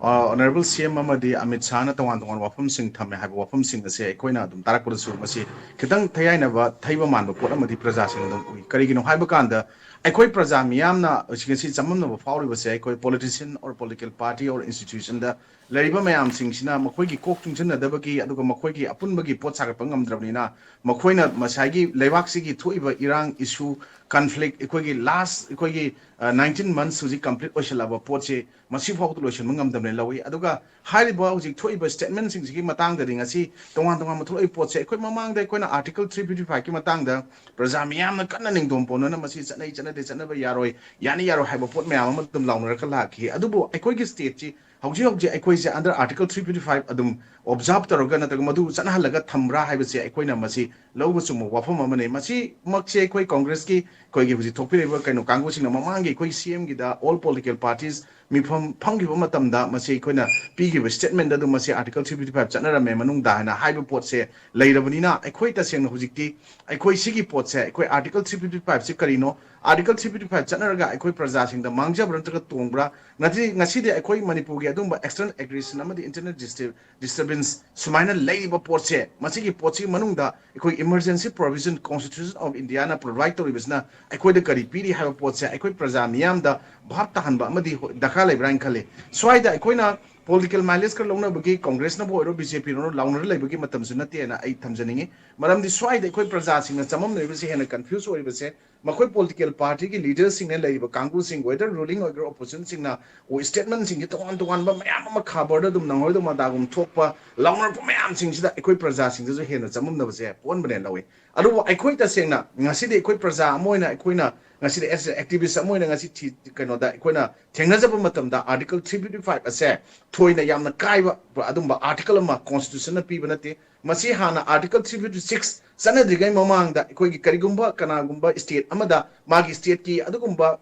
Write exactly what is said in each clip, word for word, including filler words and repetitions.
ꯑ, ꯑꯣꯅꯔꯦꯕꯜ ꯁꯤ ꯑꯦꯝ ꯑꯃꯗꯤ ꯑꯃꯤꯠ ꯁꯥꯍꯅ ꯇꯣꯉꯥꯟ ꯇꯣꯉꯥꯟꯕ ꯋꯥꯐꯝꯁꯤꯡ ꯊꯝꯃꯦ ꯍꯥꯏꯕ ꯋꯥꯐꯝꯁꯤꯡ ꯑꯁꯦ ꯑꯩꯈꯣꯏꯅ ꯑꯗꯨꯝ ꯇꯥꯔꯛꯄꯗꯁꯨ ꯃꯁꯤ ꯈꯤꯇꯪ ꯊꯌꯥꯏꯅꯕ, ꯊꯩꯕ ꯃꯥꯟꯕ ꯄꯣꯠ ꯑꯃꯗꯤ ꯄ꯭ꯔꯖꯥꯁꯤꯡꯅ ꯑꯗꯨꯝ ꯎꯏ꯫ ꯀꯔꯤꯒꯤꯅꯣ ꯍꯥꯏꯕ ꯀꯥꯟꯗ, ꯑꯩꯈꯣꯏ ꯄ꯭ꯔꯖꯥ ꯃꯤꯌꯥꯝꯅ ꯍꯧꯖꯤꯛ ꯉꯁꯤ ꯆꯃꯝꯅꯕ ꯐꯥꯎꯔꯤꯕꯁꯦ, ꯑꯩꯈꯣꯏ politician or political party or institutionꯗ ꯂꯩꯔꯤꯕ ꯃꯌꯥꯝꯁꯤꯡꯁꯤꯅ ꯃꯈꯣꯏꯒꯤ ꯀꯣꯛ ꯆꯨꯡꯁꯤꯟꯅꯗꯕꯒꯤ, ꯑꯗꯨꯒ ꯃꯈꯣꯏꯒꯤ ꯑꯄꯨꯟꯕꯒꯤ ꯄꯣꯠ ꯁꯥꯒꯠꯄ ꯉꯝꯗ꯭ꯔꯕꯅꯤꯅ, ꯃꯈꯣꯏꯅ ꯉꯁꯥꯏꯒꯤ ꯂꯩꯕꯥꯛꯁꯤꯒꯤ ꯊꯣꯛꯏꯕ ꯏꯔꯥꯡ, issue, conflict, ꯑꯩꯈꯣꯏꯒꯤ last, ꯑꯩꯈꯣꯏꯒꯤ, ꯑ, nineteen months ꯍꯧꯖꯤꯛ complete ꯑꯣꯏꯁꯜꯂꯛꯑꯕ ꯄꯣꯠꯁꯤ ꯃꯁꯤ ꯐꯥꯎꯕꯗ ꯂꯣꯏꯁꯤꯟꯕ ꯉꯝꯗꯕꯅꯦ ꯂꯧꯏ꯫ ꯑꯗꯨꯒ ꯍꯥꯏꯔꯤꯕ ꯍꯧꯖꯤꯛ ꯊꯣꯛꯏꯕ statementꯁꯤꯡꯁꯤꯒꯤ ꯃꯇꯥꯡꯗꯗꯤ ꯉꯁꯤ ꯇꯣꯉꯥꯟ ꯇꯣꯉꯥꯟꯕ ꯊꯣꯛꯂꯛꯏꯕ ꯄꯣꯠꯁꯦ, ꯑꯩꯈꯣꯏ ꯃꯃꯥꯡꯗ ꯑꯩꯈꯣꯏꯅ Article three fifty fiveꯀꯤ ꯃꯇꯥꯡꯗ ꯄ꯭ꯔꯖꯥ ꯃꯤꯌꯥꯝꯅ ꯀꯟꯅ ꯅꯤꯡꯗꯣꯝ ꯄꯣꯟꯅꯅ ꯃꯁꯤ ꯆꯠꯅꯩ ꯆꯠꯅꯗꯦ, ꯆꯠꯅꯕ ꯌꯥꯔꯣꯏ, ꯌꯥꯅꯤ ꯌꯥꯔꯣꯏ ꯍꯥꯏꯕ ꯄꯣꯠ ꯃꯌꯥꯝ ꯑꯃ ꯑꯗꯨꯝ ꯂꯥꯎꯅꯔꯒ ꯂꯥꯛꯈꯤ꯫ ꯑꯗꯨꯕꯨ ꯑꯩꯈꯣꯏꯒꯤ stateꯁꯤ ꯍꯧꯖꯤꯛ ꯍꯧꯖꯤꯛ ꯑꯩꯈꯣꯏꯁꯦ under Article three fifty five ꯑꯗꯨꯝ observe ꯇꯧꯔꯒ ꯅꯠꯇ꯭ꯔꯒ ꯃꯗꯨ ꯆꯠꯅꯍꯜꯂꯒ ꯊꯝꯕ꯭ꯔꯥ ꯍꯥꯏꯕꯁꯦ ꯑꯩꯈꯣꯏꯅ ꯃꯁꯤ ꯂꯧꯕ ꯆꯨꯝꯕ ꯋꯥꯐꯝ ꯑꯃꯅꯤ꯫ ꯃꯁꯤꯃꯛꯁꯦ ꯑꯩꯈꯣꯏ ꯀꯪꯒ꯭ꯔꯦꯁꯀꯤ ꯑꯩꯈꯣꯏꯒꯤ ꯍꯧꯖꯤꯛ ꯊꯣꯛꯄꯤꯔꯤꯕ ꯀꯩꯅꯣ ꯀꯥꯡꯕꯨꯁꯤꯡꯅ ꯃꯃꯥꯡꯒꯤ ꯑꯩꯈꯣꯏ ꯁꯤ ꯑꯦꯝꯒꯤꯗ all political parties ꯃꯤꯐꯝ ꯐꯝꯈꯤꯕ ꯃꯇꯝꯗ ꯃꯁꯤ ꯑꯩꯈꯣꯏꯅ ꯄꯤꯈꯤꯕ statement ꯑꯗꯨ ꯃꯁꯤ Article three fifty five ꯆꯠꯅꯔꯝꯃꯦ ꯃꯅꯨꯡꯗ ꯍꯥꯏꯅ ꯍꯥꯏꯕ ꯄꯣꯠꯁꯦ ꯂꯩꯔꯕꯅꯤꯅ, ꯑꯩꯈꯣꯏ ꯇꯁꯦꯡꯅ ꯍꯧꯖꯤꯛꯇꯤ ꯑꯩꯈꯣꯏ ꯁꯤꯒꯤ ꯄꯣꯠꯁꯦ, ꯑꯩꯈꯣꯏ Article three fifty five ꯁꯤ ꯀꯔꯤꯅꯣ, Article three fifty five ꯆꯠꯅꯔꯒ ꯑꯩꯈꯣꯏ ꯄ꯭ꯔꯖꯥꯁꯤꯡꯗ ꯃꯥꯡꯖꯕ꯭ꯔꯥ ꯅꯠꯇ꯭ꯔꯒ ꯇꯣꯡꯕ꯭ꯔꯥ? ꯉꯁꯤ, ꯉꯁꯤꯗꯤ ꯑꯩꯈꯣꯏ ꯃꯅꯤꯄꯨꯔꯒꯤ ꯑꯗꯨꯒꯨꯝꯕ external aggression ꯑꯃꯗꯤ internal disturb-, disturbance ꯁꯨꯃꯥꯏꯅ ꯂꯩꯔꯤꯕ ꯄꯣꯠꯁꯦ, ꯃꯁꯤꯒꯤ ꯄꯣꯠꯁꯤꯒꯤ ꯃꯅꯨꯡꯗ ꯑꯩꯈꯣꯏ emergency provision Constitution of Indiaꯅ provide ꯇꯧꯔꯤꯕꯁꯤꯅ ꯑꯩꯈꯣꯏꯗ ꯀꯔꯤ ꯄꯤꯔꯤ ꯍꯥꯏꯕ ꯄꯣꯠꯁꯦ ꯑꯩꯈꯣꯏ ꯄ꯭ꯔꯖꯥ ꯃꯤꯌꯥꯝꯗ ꯚꯥꯞ ꯇꯥꯍꯟꯕ ꯑꯃꯗꯤ ꯍꯣ-, ꯗꯔꯀꯥꯔ ꯂꯩꯕ꯭ꯔꯥ ꯍꯥꯏꯅ ꯈꯜꯂꯤ꯫ ꯁ꯭ꯋꯥꯏꯗ ꯑꯩꯈꯣꯏꯅ political mileage ꯈꯔ ꯂꯧꯅꯕꯒꯤ ꯀꯪꯒ꯭ꯔꯦꯁꯅꯕꯨ ꯑꯣꯏꯔꯣ, ꯕꯤ ꯖꯦ ꯄꯤꯅ ꯑꯣꯏꯔꯣ ꯂꯥꯎꯅꯔ ꯂꯩꯕꯒꯤ ꯃꯇꯝꯁꯨ ꯅꯠꯇꯦꯅ ꯑꯩ ꯊꯝꯖꯅꯤꯡꯉꯤ꯫ ꯃꯔꯝꯗꯤ ꯁ꯭ꯋꯥꯏꯗ ꯑꯩꯈꯣꯏ ꯄ꯭ꯔꯖꯥꯁꯤꯡꯅ ꯆꯃꯝꯅꯔꯤꯕꯁꯤ, ꯍꯦꯟꯅ confuse ꯑꯣꯏꯔꯤꯕꯁꯦ, ꯃꯈꯣꯏ political partyꯒꯤ leaderꯁꯤꯡꯅ ꯂꯩꯔꯤꯕ ꯀꯥꯡꯕꯨꯁꯤꯡ, whether ruling ꯑꯣꯏꯒꯦꯔꯥ oppositionꯁꯤꯡꯅ statementꯁꯤꯡꯁꯦ ꯇꯣꯉꯥꯟ ꯇꯣꯉꯥꯟꯕ ꯃꯌꯥꯝ ꯑꯃ ꯈꯕꯔꯗ ꯑꯗꯨꯝ ꯅꯪꯍꯧꯗ ꯃꯗꯥꯒꯨꯝ ꯊꯣꯛꯄ ꯂꯥꯎꯅꯔꯛꯄ ꯃꯌꯥꯝꯁꯤꯡꯁꯤꯗ ꯑꯩꯈꯣꯏ ꯄ꯭ꯔꯖꯥꯁꯤꯡꯗꯁꯨ ꯍꯦꯟꯅ ꯆꯃꯝꯅꯕꯁꯦ ꯄꯣꯛꯍꯟꯕꯅꯦ ꯂꯧꯏ꯫ ꯑꯗꯨꯕꯨ ꯑꯩꯈꯣꯏ ꯇꯁꯦꯡꯅ ꯉꯁꯤꯗꯤ ꯑꯩꯈꯣꯏ ꯄ꯭ꯔꯖꯥ ꯑꯃ ꯑꯣꯏꯅ, ꯑꯩꯈꯣꯏꯅ ꯉꯁꯤꯗꯤ as a activist ꯑꯃ ꯑꯣꯏꯅ ꯉꯁꯤ ꯊꯤ-, ꯀꯩꯅꯣꯗ ꯑꯩꯈꯣꯏꯅ ꯊꯦꯡꯅꯖꯕ ꯃꯇꯝꯗ Article three fifty five ꯑꯁꯦ ꯊꯣꯏꯅ ꯌꯥꯝꯅ ꯀꯥꯏꯕ ꯑꯗꯨꯝꯕ article ꯑꯃ constitutionꯅ ꯄꯤꯕ ꯅꯠꯇꯦ꯫ ꯃꯁꯤ ꯍꯥꯟꯅ Article three fifty six ꯆꯠꯅꯗ꯭ꯔꯤꯉꯩ ꯃꯃꯥꯡꯗ ꯑꯩꯈꯣꯏꯒꯤ ꯀꯔꯤꯒꯨꯝꯕ ꯀꯅꯥꯒꯨꯝꯕ state ꯑꯃꯗ ꯃꯥꯒꯤ stateꯀꯤ ꯑꯗꯨꯒꯨꯝꯕ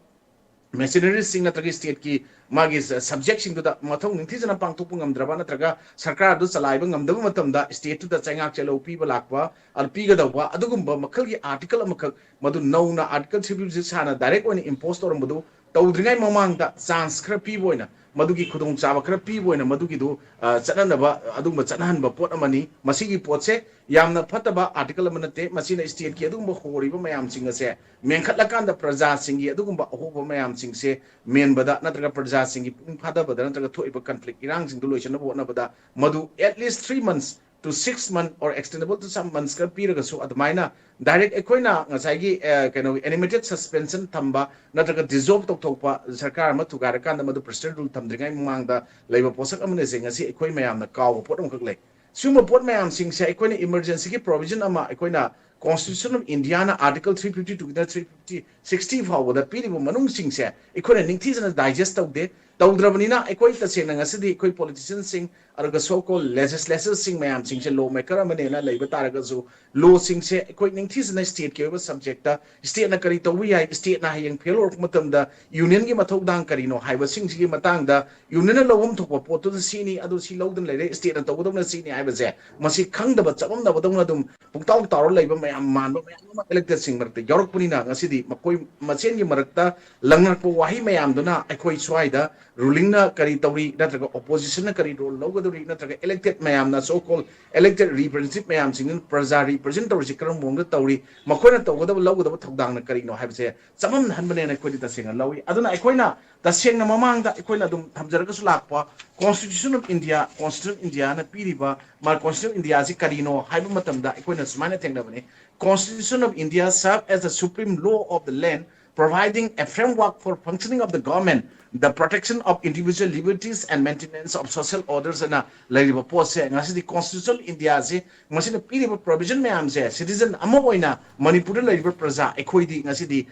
machinerieꯁꯤꯡ ꯅꯠꯇ꯭ꯔꯒ stateꯀꯤ ꯃꯥꯒꯤ ꯁ-, subjectꯁꯤꯡꯗꯨꯗ ꯃꯊꯧ ꯅꯤꯡꯊꯤꯖꯅ ꯄꯥꯡꯊꯣꯛꯄ ꯉꯝꯗ꯭ꯔꯕ ꯅꯠꯇ꯭ꯔꯒ ꯁꯔꯀꯥꯔ ꯑꯗꯨ ꯆꯂꯥꯏꯕ ꯉꯝꯗꯕ ꯃꯇꯝꯗ stateꯇꯨꯗ ꯆꯩꯉꯥꯛ ꯆꯦꯜꯍꯧ ꯄꯤꯕ ꯂꯥꯛꯄ, ꯑꯗꯨ ꯄꯤꯒꯗꯧꯕ ꯑꯗꯨꯒꯨꯝꯕ ꯃꯈꯜꯒꯤ article ꯑꯃꯈꯛ ꯃꯗꯨ ꯅꯧꯅ Article three fifty six ꯍꯥꯟꯅ direct ꯑꯣꯏꯅ impose ꯇꯧꯔꯝꯕꯗꯨ ꯇꯧꯗ꯭ꯔꯤꯉꯩ ꯃꯃꯥꯡꯗ chance ꯈꯔ ꯄꯤꯕ ꯑꯣꯏꯅ ꯃꯗꯨꯒꯤ ꯈꯨꯗꯣꯡꯆꯥꯕ ꯈꯔ ꯄꯤꯕ ꯑꯣꯏꯅ ꯃꯗꯨꯒꯤꯗꯨ ꯆꯠꯅꯅꯕ ꯑꯗꯨꯒꯨꯝꯕ ꯆꯠꯅꯍꯟꯕ ꯄꯣꯠ ꯑꯃꯅꯤ꯫ ꯃꯁꯤꯒꯤ ꯄꯣꯠꯁꯦ ꯌꯥꯝꯅ ꯐꯠꯇꯕ ꯑꯥꯔꯇꯤꯀꯜ ꯑꯃ ꯅꯠꯇꯦ꯫ ꯃꯁꯤꯅ ꯁ꯭ꯇꯦꯠꯀꯤ ꯑꯗꯨꯒꯨꯝꯕ ꯍꯣꯔꯤꯕ ꯃꯌꯥꯝꯁꯤꯡ ꯑꯁꯦ ꯃꯦꯟꯈꯠꯂꯀꯥꯟꯗ ꯄ꯭ꯔꯖꯥꯁꯤꯡꯒꯤ ꯑꯗꯨꯒꯨꯝꯕ ꯑꯍꯣꯕ ꯃꯌꯥꯝꯁꯤꯡꯁꯦ ꯃꯦꯟꯕꯗ ꯅꯠꯇ꯭ꯔꯒ ꯄ꯭ꯔꯖꯥꯁꯤꯡꯒꯤ ꯄꯨꯛꯅꯤꯡ ꯐꯥꯗꯕꯗ ꯅꯠꯇ꯭ꯔꯒ ꯊꯣꯛꯏꯕ ꯀꯟꯐ꯭ꯂꯤꯛ ꯏꯔꯥꯡꯁꯤꯡꯗꯨ ꯂꯣꯏꯁꯤꯟꯅꯕ ꯍꯣꯠꯅꯕꯗ ꯃꯗꯨ at least three months to six months or extendable to some months ꯈꯔ ꯄꯤꯔꯒꯁꯨ ꯑꯗꯨꯃꯥꯏꯅ ꯗꯥꯏꯔꯦꯛ ꯑꯩꯈꯣꯏꯅ ꯉꯁꯥꯏꯒꯤ ꯀꯩꯅꯣ ꯑꯦꯅꯤꯃꯦꯇꯦꯠ ꯁꯁꯄꯦꯟꯁꯟ ꯊꯝꯕ ꯅꯠꯇ꯭ꯔꯒ ꯗꯤꯖꯣꯜꯕ ꯇꯧꯊꯣꯛꯄ ꯁꯔꯀꯥꯔ ꯑꯃ ꯊꯨꯒꯥꯏꯔꯀꯥꯟꯗ ꯃꯗꯨ ꯄ꯭ꯔꯁꯤꯗꯦꯟ ꯔꯨꯜ ꯊꯝꯗ꯭ꯔꯤꯉꯩ ꯃꯃꯥꯡꯗ ꯂꯩꯕ ꯄꯣꯠꯁꯛ ꯑꯃꯅ ꯉꯁꯤ ꯑꯩꯈꯣꯏ ꯃꯌꯥꯝꯅ ꯀꯥꯎꯕ ꯄꯣꯠ ꯑꯃꯈꯛ ꯂꯩ꯫ ꯁꯤꯒꯨꯝꯕ ꯄꯣꯠ ꯃꯌꯥꯝꯁꯤꯡꯁꯦ ꯑꯩꯈꯣꯏꯅ ꯏꯃꯔꯖꯦꯟꯁꯤꯒꯤ ꯄ꯭ꯔꯣꯚꯤꯖꯟ ꯑꯃ ꯑꯩꯈꯣꯏꯅ ꯀꯣꯟꯁꯇꯤꯇ꯭ꯌꯨꯁꯟ ꯑꯣꯐ ꯏꯟꯗꯤꯌꯥꯅ ꯑꯥꯔꯇꯤꯀꯜ ꯊ꯭ꯔꯤ ꯐꯤꯐꯇꯤ ꯇꯨꯒꯤꯅ ꯊ꯭ꯔꯤ ꯐꯤꯐꯇꯤ ꯁꯤꯛꯁꯇꯤ ꯐꯥꯎꯕꯗ ꯄꯤꯔꯤꯕ ꯃꯅꯨꯡꯁꯤꯡꯁꯦ ꯑꯩꯈꯣꯏꯅ ꯅꯤꯡꯊꯤꯖꯅ ꯗꯥꯏꯖꯦꯁ ꯇꯧꯗꯦ꯫ ꯇꯧꯗ꯭ꯔꯕꯅꯤꯅ ꯑꯩꯈꯣꯏ ꯇꯁꯦꯡꯅ ꯉꯁꯤꯗꯤ ꯑꯩꯈꯣꯏ ꯄꯣꯂꯤꯇꯤꯁꯤꯌꯟꯁꯤꯡ ꯑꯗꯨꯒ ꯁꯣ ꯀꯣꯜ ꯂꯦꯖꯤꯁꯂꯦꯆꯔꯁꯤꯡ ꯃꯌꯥꯝꯁꯤꯡꯁꯦ ꯂꯣ ꯃꯦꯀꯔ ꯑꯃꯅꯦꯅ ꯂꯩꯕ ꯇꯥꯔꯒꯁꯨ ꯂꯣꯁꯤꯡꯁꯦ ꯑꯩꯈꯣꯏ ꯅꯤꯡꯊꯤꯖꯅ ꯁ꯭ꯇꯦꯠꯀꯤ ꯑꯣꯏꯕ ꯁꯕꯖꯦꯛꯇ ꯁ꯭ꯇꯦꯠꯅ ꯀꯔꯤ ꯇꯧꯕ ꯌꯥꯏ, ꯁ꯭ꯇꯦꯠꯅ ꯍꯌꯦꯡ ꯐꯦꯜ ꯑꯣꯏꯔꯛꯄ ꯃꯇꯝꯗ ꯌꯨꯅꯤꯌꯟꯒꯤ ꯃꯊꯧꯗꯥꯡ ꯀꯔꯤꯅꯣ ꯍꯥꯏꯕꯁꯤꯡꯁꯤꯒꯤ ꯃꯇꯥꯡꯗ ꯌꯨꯅꯤꯌꯟꯅ ꯂꯧꯐꯝ ꯊꯣꯛꯄ ꯄꯣꯠꯇꯨꯗ ꯁꯤꯅꯤ, ꯑꯗꯨ ꯁꯤ ꯂꯧꯗꯅ ꯂꯩꯔꯦ, ꯁ꯭ꯇꯦꯠꯅ ꯇꯧꯒꯗꯕꯅ ꯁꯤꯅꯤ ꯍꯥꯏꯕꯁꯦ ꯃꯁꯤ ꯈꯪꯗꯕ ꯆꯃꯝꯅꯕꯗꯧꯅ ꯑꯗꯨꯝ ꯄꯨꯡꯇꯥꯎ ꯇꯥꯎꯔ ꯂꯩꯕ ꯃꯌꯥꯝ ꯃꯥꯟꯕ ꯃꯌꯥꯝ ꯑꯃ ꯏꯂꯦꯛꯇꯦꯠꯁꯤꯡ ꯃꯔꯛꯇ ꯌꯥꯎꯔꯛꯄꯅꯤꯅ ꯉꯁꯤꯗꯤ ꯃꯈꯣꯏ ꯃꯁꯦꯟꯒꯤ ꯃꯔꯛꯇ ꯂꯪꯅꯔꯛꯄ ꯋꯥꯍꯩ ꯃꯌꯥꯝꯗꯨꯅ ꯑꯩꯈꯣꯏ ꯁ꯭ꯋꯥꯏꯗ ꯔꯨꯂꯤꯡꯅ ꯀꯔꯤ ꯇꯧꯔꯤ ꯅꯠꯇ꯭ꯔꯒ ꯑꯣꯄꯣꯖꯤꯁꯟꯅ ꯀꯔꯤ ꯔꯣꯜ ꯂꯧꯒꯗꯧꯔꯤ ꯅꯠꯇ꯭ꯔꯒ ꯏꯂꯦꯛꯇꯦꯠ ꯃꯌꯥꯝꯅ so called elected representative ꯃꯌꯥꯝꯁꯤꯡꯗꯨꯅ ꯄ꯭ꯔꯖꯥ ꯔꯤꯄ꯭ꯔꯖꯦꯟ ꯇꯧꯔꯤꯁꯤ ꯀꯔꯝꯕ ꯃꯑꯣꯡꯗ ꯇꯧꯔꯤ, ꯃꯈꯣꯏꯅ ꯇꯧꯒꯗꯕ ꯂꯧꯒꯗꯕ ꯊꯧꯗꯥꯡꯅ ꯀꯔꯤꯅꯣ ꯍꯥꯏꯕꯁꯦ ꯆꯃꯝꯅꯍꯟꯕꯅꯦꯅ ꯑꯩꯈꯣꯏꯗꯤ ꯇꯁꯦꯡꯅ ꯂꯧꯏ꯫ ꯑꯗꯨꯅ ꯑꯩꯈꯣꯏꯅ ꯇꯁꯦꯡꯅ ꯃꯃꯥꯡꯗ ꯑꯩꯈꯣꯏꯅ ꯑꯗꯨꯝ ꯊꯝꯖꯔꯒꯁꯨ ꯂꯥꯛꯄ Constitution of India, Constitution of Indiaꯅ ꯄꯤꯔꯤꯕ ꯃꯥ Constitution of Indiaꯁꯤ ꯀꯔꯤꯅꯣ ꯍꯥꯏꯕ ꯃꯇꯝꯗ ꯑꯩꯈꯣꯏꯅ ꯁꯨꯃꯥꯏꯅ ꯊꯦꯡꯅꯕꯅꯤ: Constitution of India serve as the supreme law of the land, providing a framework for functioning of the government, the protection of individual liberties and maintenance of social orders ꯑꯅ ꯂꯩꯔꯤꯕ ꯄꯣꯠꯁꯦ ꯉꯁꯤꯗꯤ Constitution of Indiaꯁꯤ ꯃꯁꯤꯅ ꯄꯤꯔꯤꯕ provision ꯃꯌꯥꯝꯁꯦ citizen ꯑꯃ ꯑꯣꯏꯅ ꯃꯅꯤꯄꯨꯔꯗ ꯂꯩꯔꯤꯕ ꯄ꯭ꯔꯖꯥ ꯑꯩꯈꯣꯏꯗꯤ ꯉꯁꯤꯗꯤ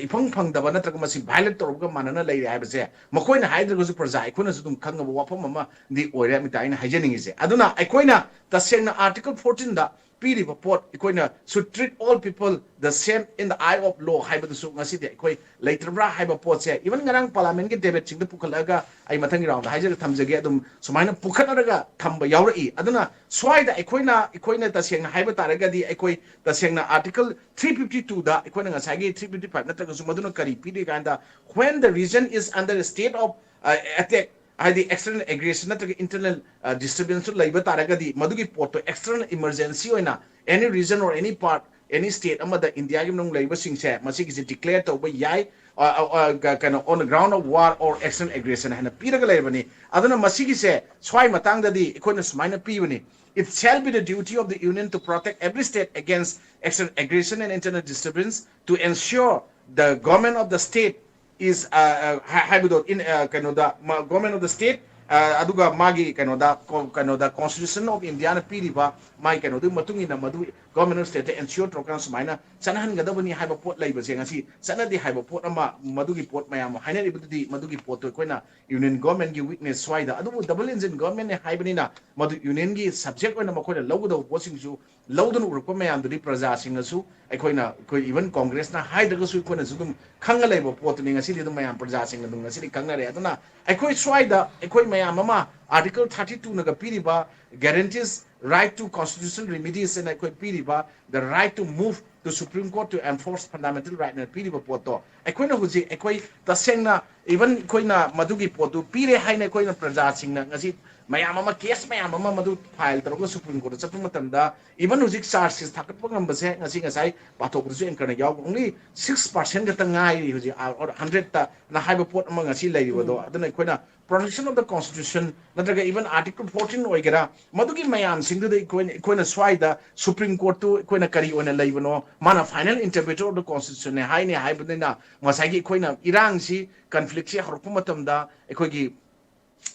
ꯏꯐꯪ ꯐꯪꯗꯕ ꯅꯠꯇ꯭ꯔꯒ ꯃꯁꯤ ꯚꯥꯏꯑꯣꯂꯦꯠ ꯇꯧꯔꯕꯒ ꯃꯥꯟꯅꯅ ꯂꯩꯔꯦ ꯍꯥꯏꯕꯁꯦ ꯃꯈꯣꯏꯅ ꯍꯥꯏꯗ꯭ꯔꯒꯁꯨ ꯄ꯭ꯔꯖꯥ ꯑꯩꯈꯣꯏꯅꯁꯨ ꯑꯗꯨꯝ ꯈꯪꯉꯕ ꯋꯥꯐꯝ ꯑꯃꯗꯤ ꯑꯣꯏꯔꯦ ꯑꯃꯤꯇꯥ ꯑꯩꯅ ꯍꯥꯏꯖꯅꯤꯡꯉꯤꯁꯦ꯫ ꯑꯗꯨꯅ ꯑꯩꯈꯣꯏꯅ ꯇꯁꯦꯡꯅ Article fourteenꯗ ꯄꯤꯔꯤꯕ ꯄꯣꯠ ꯑꯩꯈꯣꯏꯅ should treat all people the same in the eye of law ꯍꯥꯏꯕꯗꯨꯁꯨ ꯉꯁꯤꯗꯤ ꯑꯩꯈꯣꯏ ꯂꯩꯇ꯭ꯔꯕ꯭ꯔꯥ ꯍꯥꯏꯕ ꯄꯣꯠꯁꯦ ꯏꯚꯟ ꯉꯔꯥꯡ ꯄꯥꯔꯂꯥꯃꯦꯟꯒꯤ ꯗꯦꯕꯦꯠꯁꯤꯡꯗ ꯄꯨꯈꯠꯂꯛꯑꯒ ꯑꯩ ꯃꯊꯪꯒꯤ ꯔꯥꯎꯟꯗ ꯍꯥꯏꯖꯔꯒ ꯊꯝꯖꯒꯦ ꯑꯗꯨꯝ ꯁꯨꯃꯥꯏꯅ ꯄꯨꯈꯠꯅꯔꯒ ꯊꯝꯕ ꯌꯥꯎꯔꯛꯏ꯫ ꯑꯗꯨꯅ ꯁ꯭ꯋꯥꯏꯗ ꯑꯩꯈꯣꯏꯅ ꯑꯩꯈꯣꯏꯅ ꯇꯁꯦꯡꯅ ꯍꯥꯏꯕ ꯇꯥꯔꯒꯗꯤ ꯑꯩꯈꯣꯏ ꯇꯁꯦꯡꯅ Article three fifty twoꯗ ꯑꯩꯈꯣꯏꯅ ꯉꯁꯥꯏꯒꯤ three fifty five ꯅꯠꯇ꯭ꯔꯒꯁꯨ ꯃꯗꯨꯅ ꯀꯔꯤ ꯄꯤꯔꯤ ꯀꯥꯟꯗ when the region is under a state of attack, ꯍꯥꯏꯗꯤ external aggression ꯅꯠꯇ꯭ꯔꯒ internal disturbance ꯁꯨ ꯂꯩꯕ ꯇꯥꯔꯒꯗꯤ, ꯃꯗꯨꯒꯤ ꯄꯣꯠꯇꯣ external emergency ꯑꯣꯏꯅ any region or any part, any state ꯑꯃꯗ ꯏꯟꯗꯤꯌꯥꯒꯤ ꯃꯅꯨꯡ ꯂꯩꯔꯤꯕꯁꯤꯡꯁꯦ ꯃꯁꯤꯒꯤꯁꯦ declare ꯇꯧꯕ ꯌꯥꯏ, ꯑ, ꯑ, ꯑ, ꯀ-, ꯀꯩꯅꯣ, on the ground of war or external aggression ꯍꯥꯏꯅ ꯄꯤꯔꯒ ꯂꯩꯔꯕꯅꯤ꯫ ꯑꯗꯨꯅ ꯃꯁꯤꯒꯤꯁꯦ ꯁ꯭ꯋꯥꯏ ꯃꯇꯥꯡꯗꯗꯤ ꯑꯩꯈꯣꯏꯅ ꯁꯨꯃꯥꯏꯅ ꯄꯤꯕꯅꯤ: "It shall be the duty of the Union to protect every state against external aggression and internal disturbance, to ensure the government of the state is," ꯑ, ꯑ, ꯍꯥꯏ-, ꯍꯥꯏꯕꯗꯣ, in, ꯑ, ꯀꯩꯅꯣꯗ, ꯃ-, "Government of the state," ꯑ, ꯑꯗꯨꯒ ꯃꯥꯒꯤ ꯀꯩꯅꯣꯗ, ꯀꯣ-, ꯀꯩꯅꯣꯗ Constitution of India ꯅ ꯄꯤꯔꯤꯕ ꯃꯥꯒꯤ ꯀꯩꯅꯣꯗꯨꯒꯤ ꯃꯇꯨꯡ ꯏꯟꯅ ꯃꯗꯨ government of state ꯇ ensure ꯇꯧꯔꯀꯥꯟꯗ ꯁꯨꯃꯥꯏꯅ ꯆꯠꯅꯍꯟꯒꯗꯕꯅꯤ ꯍꯥꯏꯕ ꯄꯣꯠ ꯂꯩꯕꯁꯦ ꯉꯁꯤ ꯆꯠꯅꯗꯦ ꯍꯥꯏꯕ ꯄꯣꯠ ꯑꯃ, ꯃꯗꯨꯒꯤ ꯄꯣꯠ ꯃꯌꯥꯝ ꯑꯃ ꯍꯥꯏꯅꯔꯤꯕꯗꯨꯗꯤ, ꯃꯗꯨꯒꯤ ꯄꯣꯠꯇꯣ ꯑꯩꯈꯣꯏꯅ Union Government ꯒꯤ weakness ꯁ꯭ꯋꯥꯏꯗ, ꯑꯗꯨꯕꯨ double engine government ꯅꯦ ꯍꯥꯏꯕꯅꯤꯅ ꯃꯗꯨ Union ꯒꯤ subject ꯑꯣꯏꯅ ꯃꯈꯣꯏꯅ ꯂꯧꯒꯗꯕ ꯄꯣꯠꯁꯤꯡꯁꯨ ꯂꯧꯗꯨꯅ ꯎꯔꯛꯄ ꯃꯌꯥꯝꯗꯨꯗꯤ ꯄ꯭ꯔꯖꯥꯁꯤꯡꯅꯁꯨ, ꯑꯩꯈꯣꯏꯅ, ꯑꯩꯈꯣꯏ even Congress ꯅ ꯍꯥꯏꯗ꯭ꯔꯒꯁꯨ ꯑꯩꯈꯣꯏꯅꯁꯨ ꯑꯗꯨꯝ ꯈꯪꯉ ꯂꯩꯕ ꯄꯣꯠꯇꯨꯅꯤ꯫ ꯉꯁꯤꯗꯤ ꯑꯗꯨꯝ ꯃꯌꯥꯝ ꯄ꯭ꯔꯖꯥꯁꯤꯡꯅ ꯑꯗꯨꯝ ꯉꯁꯤꯗꯤ ꯈꯪꯅꯔꯦ꯫ ꯑꯗꯨꯅ ꯑꯩꯈꯣꯏ ꯁ꯭ꯋꯥꯏꯗ ꯑꯩꯈꯣꯏ ꯃꯌꯥꯝ ꯑꯃ Article thirty two ꯅꯒ ꯄꯤꯔꯤꯕ guarantees right to constitutional remedies ꯍꯥꯏꯅ ꯑꯩꯈꯣꯏ ꯄꯤꯔꯤꯕ the right to move to Supreme Court to enforce fundamental right ꯅ ꯄꯤꯔꯤꯕ ꯄꯣꯠꯇꯣ, ꯑꯩꯈꯣꯏꯅ ꯍꯧꯖꯤꯛ, ꯑꯩꯈꯣꯏ ꯇꯁꯦꯡꯅ even ꯑꯩꯈꯣꯏꯅ ꯃꯗꯨꯒꯤ ꯄꯣꯠꯇꯨ ꯄꯤꯔꯦ ꯍꯥꯏꯅ ꯑꯩꯈꯣꯏꯅ ꯄ꯭ꯔꯖꯥꯁꯤꯡꯅ ꯉꯁꯤ ꯃꯌꯥꯝ ꯑꯃ, case ꯃꯌꯥꯝ ꯑꯃ ꯃꯗꯨ file ꯇꯧꯔꯒ Supreme Court ꯇ ꯆꯠꯄ ꯃꯇꯝꯗ, even ꯍꯧꯖꯤꯛ charge sheet ꯊꯥꯒꯠꯄ ꯉꯝꯕꯁꯦ ꯉꯁꯤ ꯉꯁꯥꯏ ꯄꯥꯊꯣꯛꯄꯗꯁꯨ anchor ꯅ ꯌꯥꯎꯕ, only six percent ꯈꯛꯇ ꯉꯥꯏꯔꯤ ꯍꯧꯖꯤꯛ, out of hundred ꯇ ꯅ ꯍꯥꯏꯕ ꯄꯣꯠ ꯑꯃ ꯉꯁꯤ ꯂꯩꯔꯤꯕꯗꯣ꯫ ꯎꯝ꯫ ꯑꯗꯨꯅ ꯑꯩꯈꯣꯏꯅ protection of the constitution ꯅꯠꯇ꯭ꯔꯒ even Article fourteen ꯑꯣꯏꯒꯦꯔꯥ, ꯃꯗꯨꯒꯤ ꯃꯌꯥꯝꯁꯤꯡꯗꯨꯗ ꯑꯩꯈꯣꯏꯅ, ꯑꯩꯈꯣꯏꯅ ꯁ꯭ꯋꯥꯏꯗ Supreme Court ꯇꯨ ꯑꯩꯈꯣꯏꯅ ꯀꯔꯤ ꯑꯣꯏꯅ ꯂꯩꯕꯅꯣ, ꯃꯥꯅ final interpreter of the constitution ꯅꯦ ꯍꯥꯏꯅꯤ ꯍꯥꯏꯕꯅꯤꯅ, ꯉꯁꯥꯏꯒꯤ ꯑꯩꯈꯣꯏꯅ ꯏꯔꯥꯡꯁꯤ, conflict ꯁꯤ ꯍꯧꯔꯛꯄ ꯃꯇꯝꯗ ꯑꯩꯈꯣꯏꯒꯤ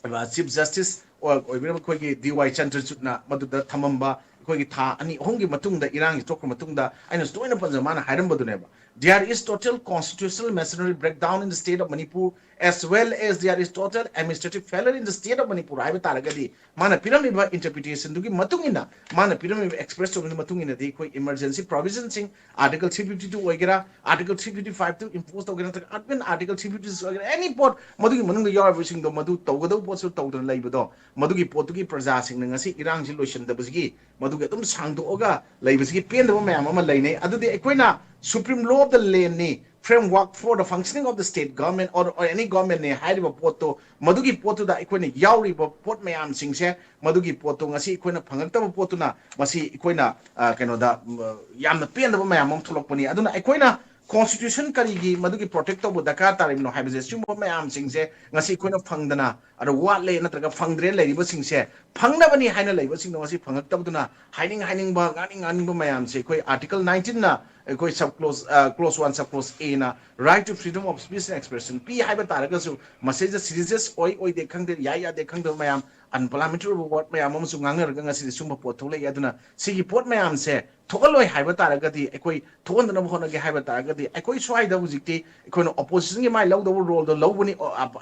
ꯑ, Chief Justice ꯑꯣꯏ-, ꯑꯣꯏꯕꯤꯔꯕ ꯑꯩꯈꯣꯏꯒꯤ D Y ꯆꯟꯗ꯭ꯔꯆꯨꯗꯅ ꯃꯗꯨꯗ ꯊꯝꯃꯝꯕ, ꯑꯩꯈꯣꯏꯒꯤ ꯊꯥ ꯑꯅꯤ ꯑꯍꯨꯝꯒꯤ ꯃꯇꯨꯡꯗ, ꯏꯔꯥꯡꯒꯤ ꯊꯣꯛꯈ꯭ꯔ ꯃꯇꯨꯡꯗ, ꯑꯩꯅ ꯇꯣꯏꯅ ꯄꯟꯖꯕ, ꯃꯥꯅ ꯍꯥꯏꯔꯝꯕꯗꯨꯅꯦꯕ, "There is total constitutional machinery breakdown in the state of Manipur as well as there is total administrative failure in the state of Manipur" ꯍꯥꯏꯕ ꯇꯥꯔꯒꯗꯤ, ꯃꯥꯅ ꯄꯤꯔꯝꯃꯤꯕ interpretation ꯗꯨꯒꯤ ꯃꯇꯨꯡ ꯏꯟꯅ, ꯃꯥꯅ ꯄꯤꯔꯝꯃꯤꯕ express ꯇꯧꯕꯒꯤ ꯃꯇꯨꯡ ꯏꯟꯅꯗꯤ, ꯑꯩꯈꯣꯏ emergency provision ꯁꯤꯡ, Article three fifty two ꯑꯣꯏꯒꯦꯔꯥ, Article three fifty five two impose ꯇꯧꯒꯦꯔꯥ, ꯅꯠꯇ꯭ꯔꯒ even Article three fifty six ꯑꯣꯏꯒꯦꯔꯥ, any ꯄꯣꯠ ꯃꯗꯨꯒꯤ ꯃꯅꯨꯡꯗ ꯌꯥꯎꯔꯤꯕꯁꯤꯡꯗꯣ, ꯃꯗꯨ ꯇꯧꯒꯗꯧꯕ ꯄꯣꯠꯁꯨ ꯇꯧꯗꯅ ꯂꯩꯕꯗꯣ, ꯃꯗꯨꯒꯤ ꯄꯣꯠꯇꯨꯒꯤ ꯄ꯭ꯔꯖꯥꯁꯤꯡꯅ ꯉꯁꯤ ꯏꯔꯥꯡꯁꯤ ꯂꯣꯏꯁꯤꯟꯗꯕꯁꯤꯒꯤ, ꯃꯗꯨꯒꯤ ꯑꯗꯨꯝ ꯁꯥꯡꯗꯣꯛꯑꯒ ꯂꯩꯕꯁꯤꯒꯤ ꯄꯦꯟꯗꯕ ꯃꯌꯥꯝ ꯑꯃ ꯂꯩꯅꯩ꯫ ꯑꯗꯨꯗꯤ ꯑꯩꯈꯣꯏꯅ Supreme Law of the Land ꯅꯤ, Framework for the Functioning of the State Government or, or any government ꯅꯤ ꯍꯥꯏꯔꯤꯕ ꯄꯣꯠꯇꯣ, ꯃꯗꯨꯒꯤ ꯄꯣꯠꯇꯨꯗ ꯑꯩꯈꯣꯏꯅ ꯌꯥꯎꯔꯤꯕ ꯄꯣꯠ ꯃꯌꯥꯝꯁꯤꯡꯁꯦ, ꯃꯗꯨꯒꯤ ꯄꯣꯠꯇꯣ ꯉꯁꯤ ꯑꯩꯈꯣꯏꯅ ꯐꯪꯉꯛꯇꯕ ꯄꯣꯠꯇꯨꯅ ꯃꯁꯤ ꯑꯩꯈꯣꯏꯅ, ꯑ, ꯀꯩꯅꯣꯗ, ꯎꯝ, ꯌꯥꯝꯅ ꯄꯦꯟꯗꯕ ꯃꯌꯥꯝ ꯑꯃ ꯊꯣꯛꯂꯛꯄꯅꯤ꯫ ꯑꯗꯨꯅ ꯑꯩꯈꯣꯏꯅ constitution ꯀꯔꯤꯒꯤ ꯃꯗꯨꯒꯤ protect ꯇꯧꯕ ꯗꯔꯀꯥꯔ ꯇꯥꯔꯤꯕꯅꯣ ꯍꯥꯏꯕꯁꯦ, ꯁꯤꯒꯨꯝꯕ ꯃꯌꯥꯝꯁꯤꯡꯁꯦ ꯉꯁꯤ ꯑꯩꯈꯣꯏꯅ ꯐꯪꯗꯅ, ꯑꯗꯣ ꯋꯥꯠꯂꯦ ꯅꯠꯇ꯭ꯔꯒ ꯐꯪꯗ꯭ꯔꯦ ꯂꯩꯔꯤꯕꯁꯤꯡꯁꯦ, ꯐꯪꯅꯕꯅꯤ ꯍꯥꯏꯅ ꯂꯩꯕꯁꯤꯡꯗꯣ ꯉꯁꯤ ꯐꯪꯉꯛꯇꯕꯗꯨꯅ, ꯍꯥꯏꯅꯤꯡ ꯍꯥꯏꯅꯤꯡꯕ, ꯉꯥꯡꯅꯤꯡ ꯉꯥꯡꯅꯤꯡꯕ ꯃꯌꯥꯝꯁꯦ ꯑꯩꯈꯣꯏ Article nineteen ꯅ ꯑꯩꯈꯣꯏ sub clause, ꯑ, clause one sub clause A ꯅ right to freedom of speech and expression ꯄꯤ ꯍꯥꯏꯕ ꯇꯥꯔꯒꯁꯨ, ꯃꯁꯤꯗ serious ꯑꯣꯏ ꯑꯣꯏꯗꯦ ꯈꯪꯗꯦ, ꯌꯥꯏ ꯌꯥꯗꯦ ꯈꯪꯗꯕ ꯃꯌꯥꯝ, unparliamentary ꯑꯣꯏꯕ word ꯃꯌꯥꯝ ꯑꯃꯁꯨ ꯉꯥꯡꯅꯔꯒ ꯉꯁꯤꯗꯤ ꯁꯨꯝꯕ ꯄꯣꯠ ꯊꯣꯛꯂꯛꯏ꯫ ꯑꯗꯨꯅ ꯁꯤꯒꯤ ꯄꯣꯠ ꯃꯌꯥꯝꯁꯦ ꯊꯣꯛꯍꯜꯂꯣꯏ ꯍꯥꯏꯕ ꯇꯥꯔꯒꯗꯤ, ꯑꯩꯈꯣꯏ ꯊꯣꯛꯍꯟꯗꯅꯕ ꯍꯣꯠꯅꯒꯦ ꯍꯥꯏꯕ ꯇꯥꯔꯒꯗꯤ, ꯑꯩꯈꯣꯏ ꯁ꯭ꯋꯥꯏꯗ ꯍꯧꯖꯤꯛꯇꯤ ꯑꯩꯈꯣꯏꯅ opposition ꯒꯤ ꯃꯥꯏ ꯂꯧꯗꯧꯕ role ꯗꯣ ꯂꯧꯕꯅꯤ,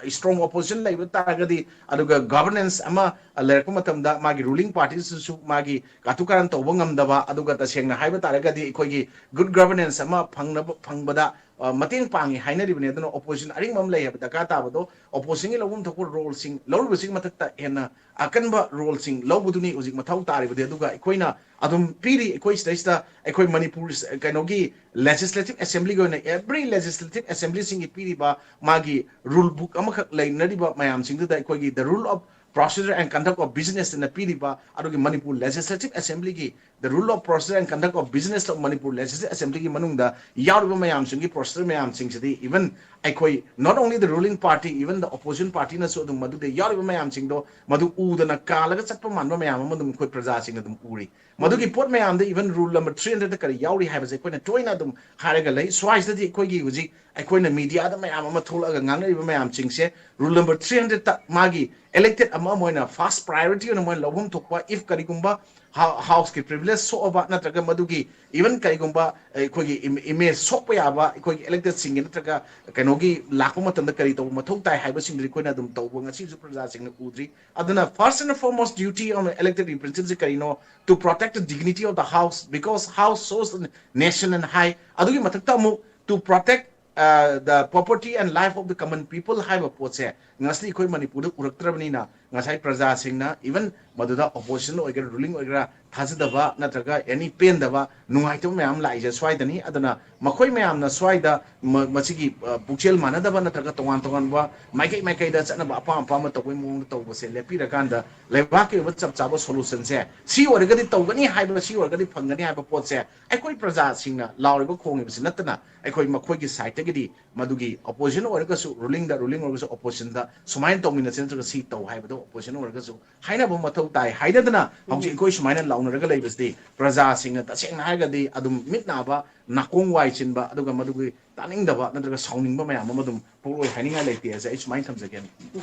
strong opposition ꯂꯩꯕ ꯇꯥꯔꯒꯗꯤ, ꯑꯗꯨꯒ governance ꯑꯃ ꯂꯩꯔꯛꯄ ꯃꯇꯝꯗ ꯃꯥꯒꯤ ruling party ꯁꯤꯁꯨ ꯃꯥꯒꯤ ꯀꯥꯇꯨ ꯀꯥꯔꯟ ꯇꯧꯕ ꯉꯝꯗꯕ, ꯑꯗꯨꯒ ꯇꯁꯦꯡꯅ ꯍꯥꯏꯕ ꯇꯥꯔꯒꯗꯤ ꯑꯩꯈꯣꯏꯒꯤ good governance ꯑꯃ ꯐꯪꯅꯕ, ꯐꯪꯕꯗ, ꯑ, ꯃꯇꯦꯡ ꯄꯥꯡꯉꯤ ꯍꯥꯏꯅꯔꯤꯕꯅꯤ꯫ ꯑꯗꯨꯅ opposition ꯑꯔꯤꯡꯕ ꯑꯃ ꯂꯩ ꯍꯥꯏꯕ ꯗꯔꯀꯥꯔ ꯇꯥꯕꯗꯣ, opposition ꯒꯤ ꯂꯧꯐꯝ ꯊꯣꯛꯄ role ꯁꯤꯡ ꯂꯧꯔꯤꯕꯁꯤꯒꯤ ꯃꯊꯛꯇ ꯍꯦꯟꯅ ꯑꯀꯟꯕ role ꯁꯤꯡ ꯂꯧꯕꯗꯨꯅꯤ ꯍꯧꯖꯤꯛ ꯃꯊꯧ ꯇꯥꯔꯤꯕꯗꯤ꯫ ꯑꯗꯨꯒ ꯑꯩꯈꯣꯏꯅ ꯑꯗꯨꯝ ꯄꯤꯔꯤ, ꯑꯩꯈꯣꯏ ꯁꯤꯗꯩꯁꯤꯗ ꯑꯩꯈꯣꯏ ꯃꯅꯤꯄꯨꯔ ꯀꯩꯅꯣꯒꯤ legislative assembly ꯒꯤ ꯑꯣꯏꯅ every legislative assembly ꯁꯤꯡꯒꯤ ꯄꯤꯔꯤꯕ ꯃꯥꯒꯤ rule book ꯑꯃꯈꯛ ꯂꯩꯅꯔꯤꯕ ꯃꯌꯥꯝꯁꯤꯡꯗꯨꯗ ꯑꯩꯈꯣꯏꯒꯤ the rule of procedure and conduct of business ꯑꯅ ꯄꯤꯔꯤꯕ, ꯑꯗꯨꯒꯤ ꯃꯅꯤꯄꯨꯔ legislative assembly ꯒꯤ the rule of procedure and conduct of business of Manipur legislative assembly ꯒꯤ ꯃꯅꯨꯡꯗ ꯌꯥꯎꯔꯤꯕ ꯃꯌꯥꯝꯁꯤꯡꯒꯤ procedure ꯃꯌꯥꯝꯁꯤꯡꯁꯤꯗꯤ, even ꯑꯩꯈꯣꯏ not only the ruling party, even the opposition party ꯅꯁꯨ ꯑꯗꯨꯝ ꯃꯗꯨꯗ ꯌꯥꯎꯔꯤꯕ ꯃꯌꯥꯝꯁꯤꯡꯗꯣ ꯃꯗꯨ ꯎꯗꯅ ꯀꯥꯜꯂꯒ ꯆꯠꯄ ꯃꯥꯟꯕ ꯃꯌꯥꯝ ꯑꯃ ꯑꯗꯨꯝ ꯑꯩꯈꯣꯏ ꯄ꯭ꯔꯖꯥꯁꯤꯡꯅ ꯑꯗꯨꯝ ꯎꯔꯤ꯫ ꯃꯗꯨꯒꯤ ꯄꯣꯠ ꯃꯌꯥꯝꯗ even rule number three hundred ꯗ ꯀꯔꯤ ꯌꯥꯎꯔꯤ ꯍꯥꯏꯕꯁꯦ ꯑꯩꯈꯣꯏꯅ ꯇꯣꯏꯅ ꯑꯗꯨꯝ ꯍꯥꯏꯔꯒ ꯂꯩ꯫ ꯁ꯭ꯋꯥꯏꯁꯤꯗꯗꯤ ꯑꯩꯈꯣꯏꯒꯤ ꯍꯧꯖꯤꯛ ꯑꯩꯈꯣꯏꯅ media ꯗ ꯃꯌꯥꯝ ꯑꯃ ꯊꯣꯛꯂꯛꯑꯒ ꯉꯥꯡꯅꯔꯤꯕ ꯃꯌꯥꯝꯁꯤꯡꯁꯦ, rule number three hundred ꯇ ꯃꯥꯒꯤ elected ꯑꯃ ꯑꯃ ꯑꯣꯏꯅ first priority ꯑꯣꯏꯅ ꯃꯣꯏꯅ ꯂꯧꯐꯝ ꯊꯣꯛꯄ, if ꯀꯔꯤꯒꯨꯝꯕ ꯍꯥꯎ-, house ꯀꯤ privilege ꯁꯣꯛꯑꯕ ꯅꯠꯇ꯭ꯔꯒ ꯃꯗꯨꯒꯤ even ꯀꯔꯤꯒꯨꯝꯕ ꯑꯩꯈꯣꯏꯒꯤ im-, image ꯁꯣꯛꯄ ꯌꯥꯕ ꯑꯩꯈꯣꯏꯒꯤ elected ꯁꯤꯡꯒꯤ ꯅꯠꯇ꯭ꯔꯒ ꯀꯩꯅꯣꯒꯤ ꯂꯥꯛꯄ ꯃꯇꯝꯗ ꯀꯔꯤ ꯇꯧꯕ ꯃꯊꯧ ꯇꯥꯏ ꯍꯥꯏꯕꯁꯤꯡꯗꯨꯗꯤ ꯑꯩꯈꯣꯏꯅ ꯑꯗꯨꯝ ꯇꯧꯕ ꯉꯁꯤꯁꯨ ꯄ꯭ꯔꯖꯥꯁꯤꯡꯅ ꯎꯗ꯭ꯔꯤ꯫ ꯑꯗꯨꯅ first and foremost duty of elected representative ꯁꯤ ꯀꯔꯤꯅꯣ? To protect the dignity of the house, because house shows the nation and ꯍꯥꯏ꯫ ꯑꯗꯨꯒꯤ ꯃꯊꯛꯇ ꯑꯃꯨꯛ to protect, uh, the property and life of the common people ꯍꯥꯏꯕ ꯄꯣꯠꯁꯦ ꯉꯁꯤ ꯑꯩꯈꯣꯏ ꯃꯅꯤꯄꯨꯔꯗ ꯎꯔꯛꯇ꯭ꯔꯕꯅꯤꯅ, ꯉꯁꯥꯏ ꯄ꯭ꯔꯖꯥꯁꯤꯡꯅ, even ꯃꯗꯨꯗ opposition ꯑꯣꯏꯒꯦꯔꯥ, ruling ꯑꯣꯏꯒꯦꯔꯥ, ꯊꯥꯖꯗꯕ ꯅꯠꯇ꯭ꯔꯒ any ꯄꯦꯟꯗꯕ, ꯅꯨꯡꯉꯥꯏꯇꯕ ꯃꯌꯥꯝ ꯂꯥꯛꯏꯁꯦ ꯁ꯭ꯋꯥꯏꯗꯅꯤ꯫ ꯑꯗꯨꯅ ꯃꯈꯣꯏ ꯃꯌꯥꯝꯅ ꯁ꯭ꯋꯥꯏꯗ ꯃ-, ꯃꯁꯤꯒꯤ, ꯑ, ꯄꯨꯛꯆꯦꯜ ꯃꯥꯟꯅꯗꯕ ꯅꯠꯇ꯭ꯔꯒ ꯇꯣꯉꯥꯟ ꯇꯣꯉꯥꯟꯕ ꯃꯥꯏꯀꯩ ꯃꯥꯏꯀꯩꯗ ꯆꯠꯅꯕ ꯑꯄꯥꯝ ꯑꯄꯥꯝꯕ ꯇꯧꯕꯒꯤ ꯃꯑꯣꯡꯗ ꯇꯧꯕꯁꯦ ꯂꯦꯞꯄꯤꯔꯀꯥꯟꯗ, ꯂꯩꯕꯥꯛꯀꯤ ꯑꯣꯏꯕ ꯆꯞ ꯆꯥꯕ solutionꯁꯦ ꯁꯤ ꯑꯣꯏꯔꯒꯗꯤ ꯇꯧꯒꯅꯤ ꯍꯥꯏꯕ, ꯁꯤ ꯑꯣꯏꯔꯒꯗꯤ ꯐꯪꯒꯅꯤ ꯍꯥꯏꯕ ꯄꯣꯠꯁꯦ ꯑꯩꯈꯣꯏ ꯄ꯭ꯔꯖꯥꯁꯤꯡꯅ ꯂꯥꯎꯔꯤꯕ ꯈꯣꯡꯉꯤꯕꯁꯤ ꯅꯠꯇꯅ, ꯑꯩꯈꯣꯏ ꯃꯈꯣꯏꯒꯤ sideꯇꯒꯤꯗꯤ ꯃꯗꯨꯒꯤ opposition ꯑꯣꯏꯔꯒꯁꯨ, rulingꯗ, ruling ꯑꯣꯏꯔꯒꯁꯨ oppositionꯗ ꯁꯨꯃꯥꯏꯅ ꯇꯧꯃꯤꯟꯅꯁꯤ ꯅꯠꯇ꯭ꯔꯒ ꯁꯤ ꯇꯧ ꯍꯥꯏꯕꯗꯣ opposition ꯑꯣꯏꯔꯒꯁꯨ ꯍꯥꯏꯅꯕ ꯃꯊꯧ ꯇꯥꯏ꯫ ꯍꯥꯏꯅꯗꯅ ꯍꯧꯖꯤꯛ ꯑꯩꯈꯣꯏ ꯁꯨꯃꯥꯏꯅ ꯂꯥꯎꯅꯔꯒ ꯂꯩꯕꯁꯤꯗꯤ ꯄ꯭ꯔꯖꯥꯁꯤꯡꯅ ꯇꯁꯦꯡꯅ ꯍꯥꯏꯔꯒꯗꯤ ꯑꯗꯨꯝ ꯃꯤꯠ ꯅꯥꯕ, ꯅꯥꯀꯣꯡ ꯋꯥꯏ ꯆꯤꯟꯕ, ꯑꯗꯨꯒ ꯃꯗꯨꯒꯤ ꯇꯥꯅꯤꯡꯗꯕ ꯅꯠꯇ꯭ꯔꯒ ꯁꯥꯎꯅꯤꯡꯕ ꯃꯌꯥꯝ ꯑꯃ ꯑꯗꯨꯝ ꯄꯣꯛꯂꯣꯏ ꯍꯥꯏꯅꯤꯡꯉꯥꯏ ꯂꯩꯇꯦ ꯍꯥꯏꯁꯦ ꯑꯩ ꯁꯨꯃꯥꯏꯅ ꯊꯝꯖꯒꯦ꯫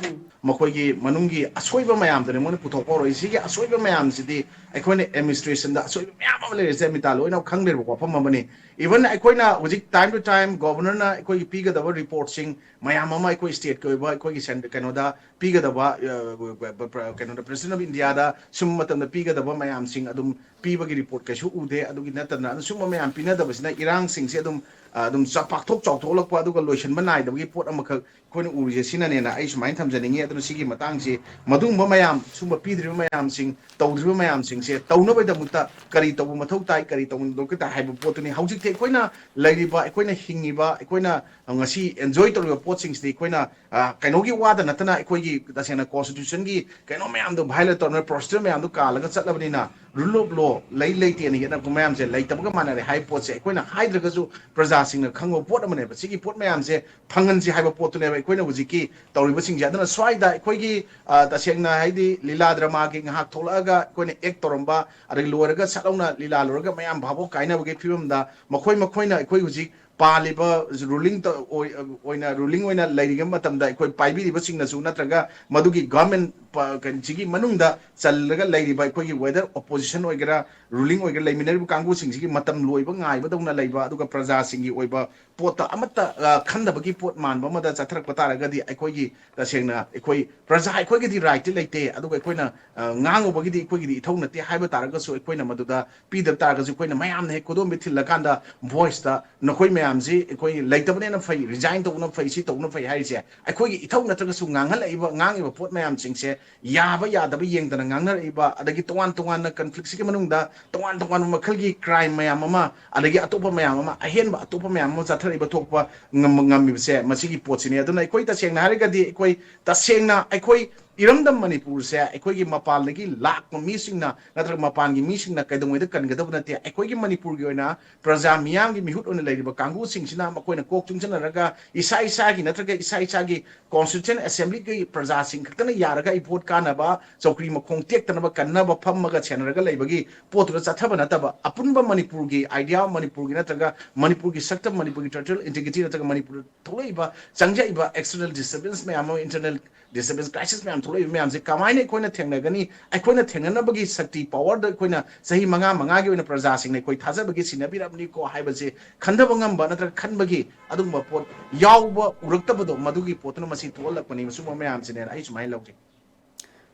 ꯃꯈꯣꯏꯒꯤ ꯃꯅꯨꯡꯒꯤ ꯑꯁꯣꯏꯕ ꯃꯌꯥꯝꯗꯨꯅꯦ ꯃꯣꯏꯅ ꯄꯨꯊꯣꯛꯄ ꯍꯧꯔꯛꯏ꯫ ꯁꯤꯒꯤ ꯑꯁꯣꯏꯕ ꯃꯌꯥꯝꯁꯤꯗꯤ ꯑꯩꯈꯣꯏꯅ administrationꯗ ꯑꯁꯣꯏꯕ ꯃꯌꯥꯝ ꯑꯃ ꯂꯩꯔꯤꯁꯦ ꯑꯃꯤꯇꯥ ꯂꯣꯏꯅ ꯈꯪ ꯂꯩꯔꯕ ꯋꯥꯐꯝ ꯑꯃꯅꯤ꯫ Even ꯑꯩꯈꯣꯏꯅ ꯍꯧꯖꯤꯛ time to time governorꯅ ꯑꯩꯈꯣꯏꯒꯤ ꯄꯤꯒꯗꯕ reportꯁꯤꯡ ꯃꯌꯥꯝ ꯑꯃ ꯑꯩꯈꯣꯏ stateꯀꯤ ꯑꯣꯏꯕ ꯑꯩꯈꯣꯏꯒꯤ cent-, ꯀꯩꯅꯣꯗ ꯄꯤꯒꯗꯕ, ꯑ, ꯀꯩꯅꯣꯗ, President of Indiaꯗ ꯁꯨꯝꯕ ꯃꯇꯝꯗ ꯄꯤꯒꯗꯕ ꯃꯌꯥꯝꯁꯤꯡ ꯑꯗꯨꯝ ꯄꯤꯕꯒꯤ report ꯀꯩꯁꯨ ꯎꯗꯦ꯫ ꯑꯗꯨꯒꯤ ꯅꯠꯇꯅ ꯑꯗꯨ ꯁꯨꯝꯕ ꯃꯌꯥꯝ ꯄꯤꯅꯗꯕꯁꯤꯅ ꯏꯔꯥꯡꯁꯤꯡꯁꯦ ꯑꯗꯨꯝ, ꯑ, ꯑꯗꯨꯝ ꯆ-, ꯄꯥꯛꯊꯣꯛ ꯆꯥꯎꯊꯣꯛꯂꯛꯄ ꯑꯗꯨꯒ ꯂꯣꯏꯁꯤꯟꯕ ꯅꯥꯏꯗꯕꯒꯤ ꯄꯣꯠ ꯑꯃꯈꯛ ꯑꯩꯈꯣꯏꯅ ꯎꯔꯤꯁꯦ ꯁꯤꯅꯅꯦꯅ ꯑꯩ ꯁꯨꯃꯥꯏꯅ ꯊꯝꯖꯅꯤꯡꯉꯤ꯫ ꯑꯗꯨꯅ ꯁꯤꯒꯤ ꯃꯇꯥꯡꯁꯤ ꯃꯗꯨꯒꯨꯝꯕ ꯃꯌꯥꯝ, ꯁꯨꯝꯕ ꯄꯤꯗ꯭ꯔꯤꯕ ꯃꯌꯥꯝꯁꯤꯡ, ꯇꯧꯗ꯭ꯔꯤꯕ ꯃꯌꯥꯝꯁꯤꯡꯁꯦ ꯇꯧꯅꯕꯒꯤꯗꯃꯛꯇ ꯀꯔꯤ ꯇꯧꯕ ꯃꯊꯧ ꯇꯥꯏ, ꯀꯔꯤ ꯇꯧꯕ ꯃꯊꯧ ꯇꯥꯏ ꯍꯥꯏꯕ ꯄꯣꯠꯇꯨꯅꯤ꯫ ꯍꯧꯖꯤꯛꯇꯤ ꯑꯩꯈꯣꯏꯅ ꯂꯩꯔꯤꯕ, ꯑꯩꯈꯣꯏꯅ ꯍꯤꯡꯉꯤꯕ, ꯑꯩꯈꯣꯏꯅ ꯉꯁꯤ enjoy ꯇꯧꯔꯤꯕ ꯄꯣꯠꯁꯤꯡꯁꯤꯗꯤ ꯑꯩꯈꯣꯏꯅ, ꯑ, ꯀꯩꯅꯣꯒꯤ ꯋꯥꯗ ꯅꯠꯇꯅ ꯑꯩꯈꯣꯏꯒꯤ ꯇꯁꯦꯡꯅ constitutionꯒꯤ ꯀꯩꯅꯣ ꯃꯌꯥꯝꯗꯣ violate ꯇꯧꯔꯕꯅꯤꯅ, procedure ꯃꯌꯥꯝꯗꯣ ꯀꯥꯜꯂꯒ ꯆꯠꯂꯕꯅꯤꯅ, rule of law ꯂꯩ ꯂꯩꯇꯦꯅ ꯌꯦꯠꯅꯔꯛꯄ ꯃꯌꯥꯝꯁꯦ ꯂꯩꯇꯕꯒ ꯃꯥꯟꯅꯔꯦ ꯍꯥꯏꯕ ꯄꯣꯠꯁꯦ ꯑꯩꯈꯣꯏꯅ ꯍꯥꯏꯗ꯭ꯔꯒꯁꯨ ꯄ꯭ꯔꯖꯥꯁꯤꯡꯅ ꯈꯪꯕ ꯄꯣꯠ ꯑꯃꯅꯦꯕ꯫ ꯁꯤꯒꯤ ꯄꯣꯠ ꯃꯌꯥꯝꯁꯦ ꯐꯪꯍꯟꯁꯤ ꯍꯥꯏꯕ ꯄꯣꯠꯇꯨꯅꯦꯕ ꯑꯩꯈꯣꯏꯅ ꯍꯧꯖꯤꯛꯀꯤ ꯇꯧꯔꯤꯕꯁꯤꯡꯁꯦ꯫ ꯑꯗꯨꯅ ꯁ꯭ꯋꯥꯏꯗ ꯑꯩꯈꯣꯏꯒꯤ, ꯑ, ꯇꯁꯦꯡꯅ ꯍꯥꯏꯗꯤ ꯂꯤꯂꯥ dramaꯒꯤ ꯉꯥꯏꯍꯥꯛ ꯊꯣꯛꯂꯛꯑꯒ ꯑꯩꯈꯣꯏꯅ act ꯇꯧꯔꯝꯕ, ꯑꯗꯒꯤ ꯂꯣꯏꯔꯒ ꯁꯠ ꯂꯥꯎꯅ ꯂꯤꯂꯥ ꯂꯣꯏꯔꯒ ꯃꯌꯥꯝ ꯚꯥꯕꯣꯛ ꯀꯥꯏꯅꯕꯒꯤ ꯐꯤꯕꯝꯗ ꯃꯈꯣꯏ ꯃꯈꯣꯏꯅ ꯑꯩꯈꯣꯏ ꯍꯧꯖꯤꯛ ꯄꯥꯜꯂꯤꯕ ruling ꯇ-, ꯑꯣꯏ-, ꯑꯣꯏꯅ, ruling ꯑꯣꯏꯅ ꯂꯩꯔꯤꯉꯩ ꯃꯇꯝꯗ ꯑꯩꯈꯣꯏ ꯄꯥꯏꯕꯤꯔꯤꯕꯁꯤꯡꯅꯁꯨ ꯅꯠꯇ꯭ꯔꯒ ꯃꯗꯨꯒꯤ government ꯄ-, ꯀꯩꯅꯣꯁꯤꯒꯤ ꯃꯅꯨꯡꯗ ꯆꯜꯂꯒ ꯂꯩꯔꯤꯕ ꯑꯩꯈꯣꯏꯒꯤ whether opposition ꯑꯣꯏꯒꯦꯔꯥ, ruling ꯑꯣꯏꯒꯦꯔꯥ, ꯂꯩꯃꯤꯟꯅꯔꯤꯕ ꯀꯥꯡꯕꯨꯁꯤꯡꯁꯤꯒꯤ ꯃꯇꯝ ꯂꯣꯏꯕ ꯉꯥꯏꯕꯗꯧꯅ ꯂꯩꯕ, ꯑꯗꯨꯒ ꯄ꯭ꯔꯖꯥꯁꯤꯡꯒꯤ ꯑꯣꯏꯕ ꯄꯣꯠꯇ ꯑꯃꯠꯇ, ꯑ, ꯈꯟꯗꯕꯒꯤ ꯄꯣꯠ ꯃꯥꯟꯕ ꯑꯃꯗ ꯆꯠꯊꯔꯛꯄ ꯇꯥꯔꯒꯗꯤ ꯑꯩꯈꯣꯏꯒꯤ ꯇꯁꯦꯡꯅ ꯑꯩꯈꯣꯏ ꯄ꯭ꯔꯖꯥ ꯑꯩꯈꯣꯏꯒꯤꯗꯤ rightꯇꯤ ꯂꯩꯇꯦ, ꯑꯗꯨꯒ ꯑꯩꯈꯣꯏꯅ, ꯑ, ꯉꯥꯡꯉꯨꯕꯒꯤꯗꯤ ꯑꯩꯈꯣꯏꯒꯤꯗꯤ ꯏꯊꯧ ꯅꯠꯇꯦ ꯍꯥꯏꯕ ꯇꯥꯔꯒꯁꯨ ꯑꯩꯈꯣꯏꯅ ꯃꯗꯨꯗ ꯄꯤꯗꯕ ꯇꯥꯔꯒꯁꯨ ꯑꯩꯈꯣꯏꯅ ꯃꯌꯥꯝꯅ ꯍꯦꯛ ꯈꯨꯗꯣꯝꯕꯤ ꯊꯤꯜꯂꯀꯥꯟꯗ voiceꯇ ꯅꯈꯣꯏ ꯃꯌꯥꯝ ꯃꯌꯥꯝꯁꯤ ꯑꯩꯈꯣꯏ ꯂꯩꯇꯕꯅꯦꯅ ꯐꯩ, ꯔꯤꯖꯥꯏꯟ ꯇꯧꯕꯅ ꯐꯩ, ꯁꯤ ꯇꯧꯕꯅ ꯐꯩ ꯍꯥꯏꯔꯤꯁꯦ ꯑꯩꯈꯣꯏꯒꯤ ꯏꯊꯧ ꯅꯠꯇ꯭ꯔꯒꯁꯨ ꯉꯥꯡꯍꯜꯂꯛꯏꯕ, ꯉꯥꯡꯉꯤꯕ ꯄꯣꯠ ꯃꯌꯥꯝꯁꯤꯡꯁꯦ ꯌꯥꯕ ꯌꯥꯗꯕ ꯌꯦꯡꯗꯅ ꯉꯥꯡꯅꯔꯛꯏꯕ, ꯑꯗꯒꯤ ꯇꯣꯉꯥꯟ ꯇꯣꯉꯥꯟꯅ ꯀꯟꯐ꯭ꯂꯤꯛꯁꯤꯒꯤ ꯃꯅꯨꯡꯗ ꯇꯣꯉꯥꯟ ꯇꯣꯉꯥꯟꯕ ꯃꯈꯜꯒꯤ ꯀ꯭ꯔꯥꯏꯝ ꯃꯌꯥꯝ ꯑꯃ, ꯑꯗꯒꯤ ꯑꯇꯣꯞꯄ ꯃꯌꯥꯝ ꯑꯃ, ꯑꯍꯦꯟꯕ ꯑꯇꯣꯞꯄ ꯃꯌꯥꯝ ꯑꯃ ꯆꯠꯊꯔꯛꯏꯕ ꯊꯣꯛꯄ ꯉꯝ-, ꯉꯝꯃꯤꯕꯁꯦ ꯃꯁꯤꯒꯤ ꯄꯣꯠꯁꯤꯅꯤ꯫ ꯑꯗꯨꯅ ꯑꯩꯈꯣꯏ ꯇꯁꯦꯡꯅ ꯍꯥꯏꯔꯒꯗꯤ ꯑꯩꯈꯣꯏ ꯇꯁꯦꯡꯅ ꯑꯩꯈꯣꯏ ꯏꯔꯝꯗꯝ ꯃꯅꯤꯄꯨꯔꯁꯦ ꯑꯩꯈꯣꯏꯒꯤ ꯃꯄꯥꯟꯗꯒꯤ ꯂꯥꯛꯄ ꯃꯤꯁꯤꯡꯅ ꯅꯠꯇ꯭ꯔꯒ ꯃꯄꯥꯟꯒꯤ ꯃꯤꯁꯤꯡꯅ ꯀꯩꯗꯧꯉꯩꯗ ꯀꯟꯒꯗꯕ ꯅꯠꯇꯦ꯫ ꯑꯩꯈꯣꯏꯒꯤ ꯃꯅꯤꯄꯨꯔꯒꯤ ꯑꯣꯏꯅ ꯄ꯭ꯔꯖꯥ ꯃꯤꯌꯥꯝꯒꯤ ꯃꯤꯍꯨꯠ ꯑꯣꯏꯅ ꯂꯩꯔꯤꯕ ꯀꯥꯡꯕꯨꯁꯤꯡꯁꯤꯅ ꯃꯈꯣꯏꯅ ꯀꯣꯛ ꯆꯨꯡꯁꯤꯟꯅꯔꯒ ꯏꯁꯥ ꯏꯁꯥꯒꯤ ꯅꯠꯇ꯭ꯔꯒ ꯏꯁꯥ ꯏꯁꯥꯒꯤ ꯀꯣꯟꯁꯇꯤꯇ꯭ꯌꯨꯁꯟ ꯑꯦꯁꯦꯝꯕ꯭ꯂꯤꯒꯤ ꯄ꯭ꯔꯖꯥꯁꯤꯡ ꯈꯛꯇꯅ ꯌꯥꯔꯒ ꯑꯩ ꯚꯣꯠ ꯀꯥꯟꯅꯕ, ꯆꯧꯀ꯭ꯔꯤ ꯃꯈꯣꯡ ꯇꯦꯛꯇꯅꯕ ꯀꯟꯅꯕ ꯐꯝꯃꯒ ꯁꯦꯟꯅꯔꯒ ꯂꯩꯕꯒꯤ ꯄꯣꯠꯇꯨꯗ ꯆꯠꯊꯕ ꯅꯠꯇꯕ, ꯑꯄꯨꯟꯕ ꯃꯅꯤꯄꯨꯔꯒꯤ ꯑꯥꯏꯗꯤꯌꯥ, ꯃꯅꯤꯄꯨꯔꯒꯤ ꯅꯠꯇ꯭ꯔꯒ ꯃꯅꯤꯄꯨꯔꯒꯤ ꯁꯛꯇꯝ, ꯃꯅꯤꯄꯨꯔꯒꯤ ꯇꯦꯔꯤꯇꯣꯔꯤꯌꯦꯜ ꯏꯟꯇꯤꯒ꯭ꯔꯤꯇꯤ ꯅꯠꯇ꯭ꯔꯒ ꯃꯅꯤꯄꯨꯔꯗ ꯊꯣꯛꯂꯛꯏꯕ, ꯆꯪꯖꯛꯏꯕ ꯑꯦꯛꯁꯇꯔꯅꯦꯜ ꯗꯤꯁꯇꯔꯕꯦꯟꯁ ꯃꯌꯥꯝ ꯑꯃ, ꯏꯟꯇꯔꯅꯦꯜ ꯗꯤꯁꯇꯔꯕꯦꯟꯁ ꯀ꯭ꯔꯥꯏꯁꯤꯁ ꯃꯌꯥꯝ ꯊꯣꯛꯂꯛꯏꯕ ꯃꯌꯥꯝꯁꯦ ꯀꯃꯥꯏꯅ ꯑꯩꯈꯣꯏꯅ ꯊꯦꯡꯅꯒꯅꯤ? ꯑꯩꯈꯣꯏꯅ ꯊꯦꯡꯅꯅꯕꯒꯤ ꯁꯛꯇꯤ, ꯄꯥꯋꯔꯗ ꯑꯩꯈꯣꯏꯅ ꯆꯍꯤ ꯃꯉꯥ, ꯃꯉꯥꯒꯤ ꯑꯣꯏꯅ ꯄ꯭ꯔꯖꯥꯁꯤꯡꯅ ꯑꯩꯈꯣꯏ ꯊꯥꯖꯕꯒꯤ ꯁꯤꯟꯅꯕꯤꯔꯕꯅꯤꯀꯣ ꯍꯥꯏꯕꯁꯦ ꯈꯟꯊꯕ ꯉꯝꯕ ꯅꯠꯇ꯭ꯔꯒ ꯈꯟꯕꯒꯤ ꯑꯗꯨꯒꯨꯝꯕ ꯄꯣꯠ ꯌꯥꯎꯕ ꯎꯔꯛꯇꯕꯗꯣ, ꯃꯗꯨꯒꯤ ꯄꯣꯠꯇꯨꯅ ꯃꯁꯤ ꯊꯣꯛꯍꯜꯂꯛꯄꯅꯤ꯫ ꯁꯨꯝꯕ ꯃꯌꯥꯝꯁꯤꯅꯦꯅ ꯑꯩ ꯁꯨꯃꯥꯏꯅ ꯂꯧꯖꯩ꯫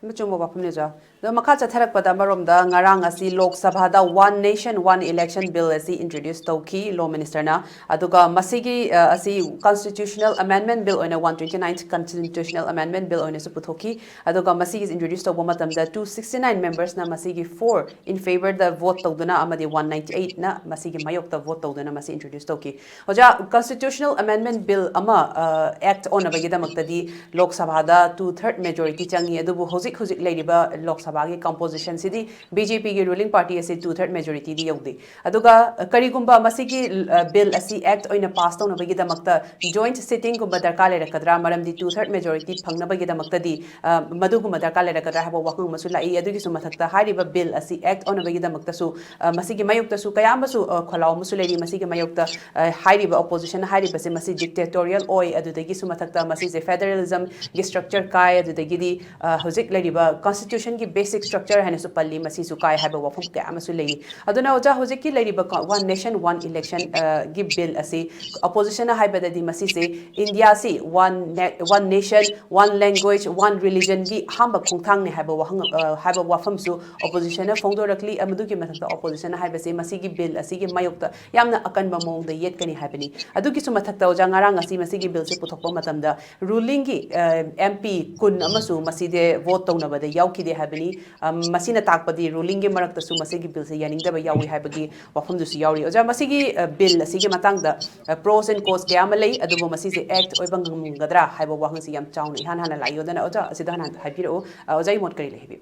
ꯑꯆꯨꯝꯕ ꯋꯥꯐꯝꯅꯤ, ꯑꯣꯖꯥ꯫ ꯑꯗꯣ ꯃꯈꯥ ꯆꯠꯊꯔꯛꯄꯗ, ꯑꯃꯔꯣꯝꯗ ꯉꯔꯥꯡ ꯑꯁꯤ ꯂꯣꯛ ꯁꯚꯥꯗ One Nation One Election Bill ꯑꯁꯤ introduce ꯇꯧꯈꯤ ꯂꯣ ꯃꯤꯅꯤꯁꯇꯔꯅ꯫ ꯑꯗꯨꯒ ꯃꯁꯤꯒꯤ, ꯑ, ꯑꯁꯤ constitutional amendment bill ꯑꯣꯏꯅ, one twenty ninth constitutional amendment bill ꯑꯣꯏꯅꯁꯨ ꯄꯨꯊꯣꯛꯈꯤ꯫ ꯑꯗꯨꯒ ꯃꯁꯤꯒꯤ introduce ꯇꯧꯕ ꯃꯇꯝꯗ two sixty nine membersꯅ ꯃꯁꯤꯒꯤ for, in favorꯗ vote ꯇꯧꯗꯨꯅ ꯑꯃꯗꯤ one ninety eightꯅ ꯃꯁꯤꯒꯤ ꯃꯥꯌꯣꯛꯇ vote ꯇꯧꯗꯨꯅ ꯃꯁꯤ introduce ꯇꯧꯈꯤ꯫ ꯑꯣꯖꯥ, constitutional amendment bill ꯑꯃ, ꯑ, act ꯑꯣꯟꯅꯕꯒꯤꯗꯃꯛꯇꯗꯤ ꯂꯣꯛ ꯁꯚꯥꯗ two third majority ꯆꯪꯉꯤ꯫ ꯑꯗꯨꯕꯨ ꯍꯧꯖꯤꯛ ꯍꯧꯖꯤꯛ ꯂꯩꯔꯤꯕ ꯂꯣꯛ ꯁꯚꯥꯒꯤ compositionꯁꯤꯗꯤ BJPꯒꯤ ruling party ꯑꯁꯤ two third majorityꯗꯤ ꯌꯧꯗꯦ꯫ ꯑꯗꯨꯒ, ꯑ, ꯀꯔꯤꯒꯨꯝꯕ ꯃꯁꯤꯒꯤ, ꯑ, bill ꯑꯁꯤ act ꯑꯣꯏꯅ pass ꯇꯧꯅꯕꯒꯤꯗꯃꯛꯇ joint sittingꯒꯨꯝꯕ ꯗꯔꯀꯥꯔ ꯂꯩꯔꯛꯀꯗ꯭ꯔꯥ? ꯃꯔꯝꯗꯤ two third majority ꯐꯪꯅꯕꯒꯤꯗꯃꯛꯇꯗꯤ, ꯑ, ꯃꯗꯨꯒꯨꯝꯕ ꯗꯔꯀꯥꯔ ꯂꯩꯔꯛꯀꯗ꯭ꯔꯥ ꯍꯥꯏꯕ ꯋꯥꯍꯪ ꯑꯃꯁꯨ ꯂꯥꯛꯏ꯫ ꯑꯗꯨꯒꯤꯁꯨ ꯃꯊꯛꯇ ꯍꯥꯏꯔꯤꯕ bill ꯑꯁꯤ act ꯑꯣꯟꯅꯕꯒꯤꯗꯃꯛꯇꯁꯨ, ꯑ, ꯃꯁꯤꯒꯤ ꯃꯥꯌꯣꯛꯇꯁꯨ ꯀꯌꯥ ꯑꯃꯁꯨ, ꯑ, ꯈꯣꯜꯂꯥꯎ ꯑꯃꯁꯨ ꯂꯩꯔꯤ꯫ ꯃꯁꯤꯒꯤ ꯃꯥꯌꯣꯛꯇ, ꯑ, ꯍꯥꯏꯔꯤꯕ opposition ꯍꯥꯏꯔꯤꯕꯁꯦ ꯃꯁꯤ dictatorial ꯑꯣꯏ, ꯑꯗꯨꯗꯒꯤꯁꯨ ꯃꯊꯛꯇ ꯃꯁꯤꯁꯦ federalismꯒꯤ structure ꯀꯥꯏ, ꯑꯗꯨꯗꯒꯤꯗꯤ, ꯑ, ꯍꯧꯖꯤꯛ ꯂꯩꯔꯤꯕ constitution ꯒꯤ basic structure ꯍꯥꯏꯅꯁꯨ ꯄꯜꯂꯤ, ꯃꯁꯤꯁꯨ ꯀꯥꯏ ꯍꯥꯏꯕ ꯋꯥꯐꯝ ꯀꯌꯥ ꯑꯃꯁꯨ ꯂꯩꯔꯤ꯫ ꯑꯗꯨꯅ ꯑꯣꯖꯥ, ꯍꯧꯖꯤꯛꯀꯤ ꯂꯩꯔꯤꯕ ꯀ-, One Nation One Election, ꯑ, ꯒꯤ bill ꯑꯁꯤ opposition ꯅ ꯍꯥꯏꯕꯗꯗꯤ ꯃꯁꯤꯁꯦ ꯏꯟꯗꯤꯌꯥꯁꯤ one na-, one nation, one language, one religion ꯒꯤ ꯑꯍꯥꯟꯕ ꯈꯣꯡꯊꯥꯡꯅꯤ ꯍꯥꯏꯕ ꯋꯥꯍꯪ, ꯑ, ꯍꯥꯏꯕ ꯋꯥꯐꯝꯁꯨ opposition ꯅ ꯐꯣꯡꯗꯣꯔꯛꯂꯤ꯫ ꯃꯗꯨꯒꯤ ꯃꯊꯛꯇ opposition ꯅ ꯍꯥꯏꯕꯁꯤ ꯃꯁꯤꯒꯤ bill ꯑꯁꯤꯒꯤ ꯃꯥꯌꯣꯛꯇ ꯌꯥꯝꯅ ꯑꯀꯟꯕ ꯃꯑꯣꯡꯗ ꯌꯦꯠꯀꯅꯤ ꯍꯥꯏꯕꯅꯤ꯫ ꯑꯗꯨꯒꯤꯁꯨ ꯃꯊꯛꯇ ꯑꯣꯖꯥ, ꯉꯔꯥꯡ ꯉꯁꯤ ꯃꯁꯤꯒꯤ bill ꯁꯦ ꯄꯨꯊꯣꯛꯄ ꯃꯇꯝꯗ ruling ꯒꯤ, ꯑ, M P ꯀꯨꯟ ꯑꯃꯁꯨ ꯃꯁꯤꯗ vote ꯇꯧꯅꯕꯗ ꯌꯥꯎꯈꯤꯗꯦ ꯍꯥꯏꯕꯅꯤ꯫ ꯑ, ꯃꯁꯤꯅ ꯇꯥꯛꯄꯗꯤ ruling ꯒꯤ ꯃꯔꯛꯇꯁꯨ ꯃꯁꯤꯒꯤ bill ꯁꯦ ꯌꯥꯅꯤꯡꯗꯕ ꯌꯥꯎꯏ ꯍꯥꯏꯕꯒꯤ ꯋꯥꯐꯝꯗꯨꯁꯨ ꯌꯥꯎꯔꯤ꯫ ꯑꯣꯖꯥ, ꯃꯁꯤꯒꯤ, ꯑ, bill ꯑꯁꯤꯒꯤ ꯃꯇꯥꯡꯗ, ꯑ, pros and cons ꯀꯌꯥ ꯑꯃ ꯂꯩ, ꯑꯗꯨꯕꯨ ꯃꯁꯤꯁꯦ act ꯑꯣꯏꯕ ꯉꯝꯒꯗ꯭ꯔꯥ ꯍꯥꯏꯕ ꯋꯥꯍꯪꯁꯤ ꯌꯥꯝ ꯆꯥꯎꯅ ꯏꯍꯥꯟ ꯍꯥꯟꯅ ꯂꯥꯛꯏ꯫ ꯑꯗꯨꯅ ꯑꯣꯖꯥ, ꯑꯁꯤꯗ ꯍꯥꯟꯅ ꯍꯥꯏꯕꯤꯔꯛꯎ, ꯑ, ꯑꯣꯖꯥꯒꯤ ꯃꯣꯠ ꯀꯔꯤ ꯂꯩ ꯍꯥꯏꯕꯤꯌꯨ꯫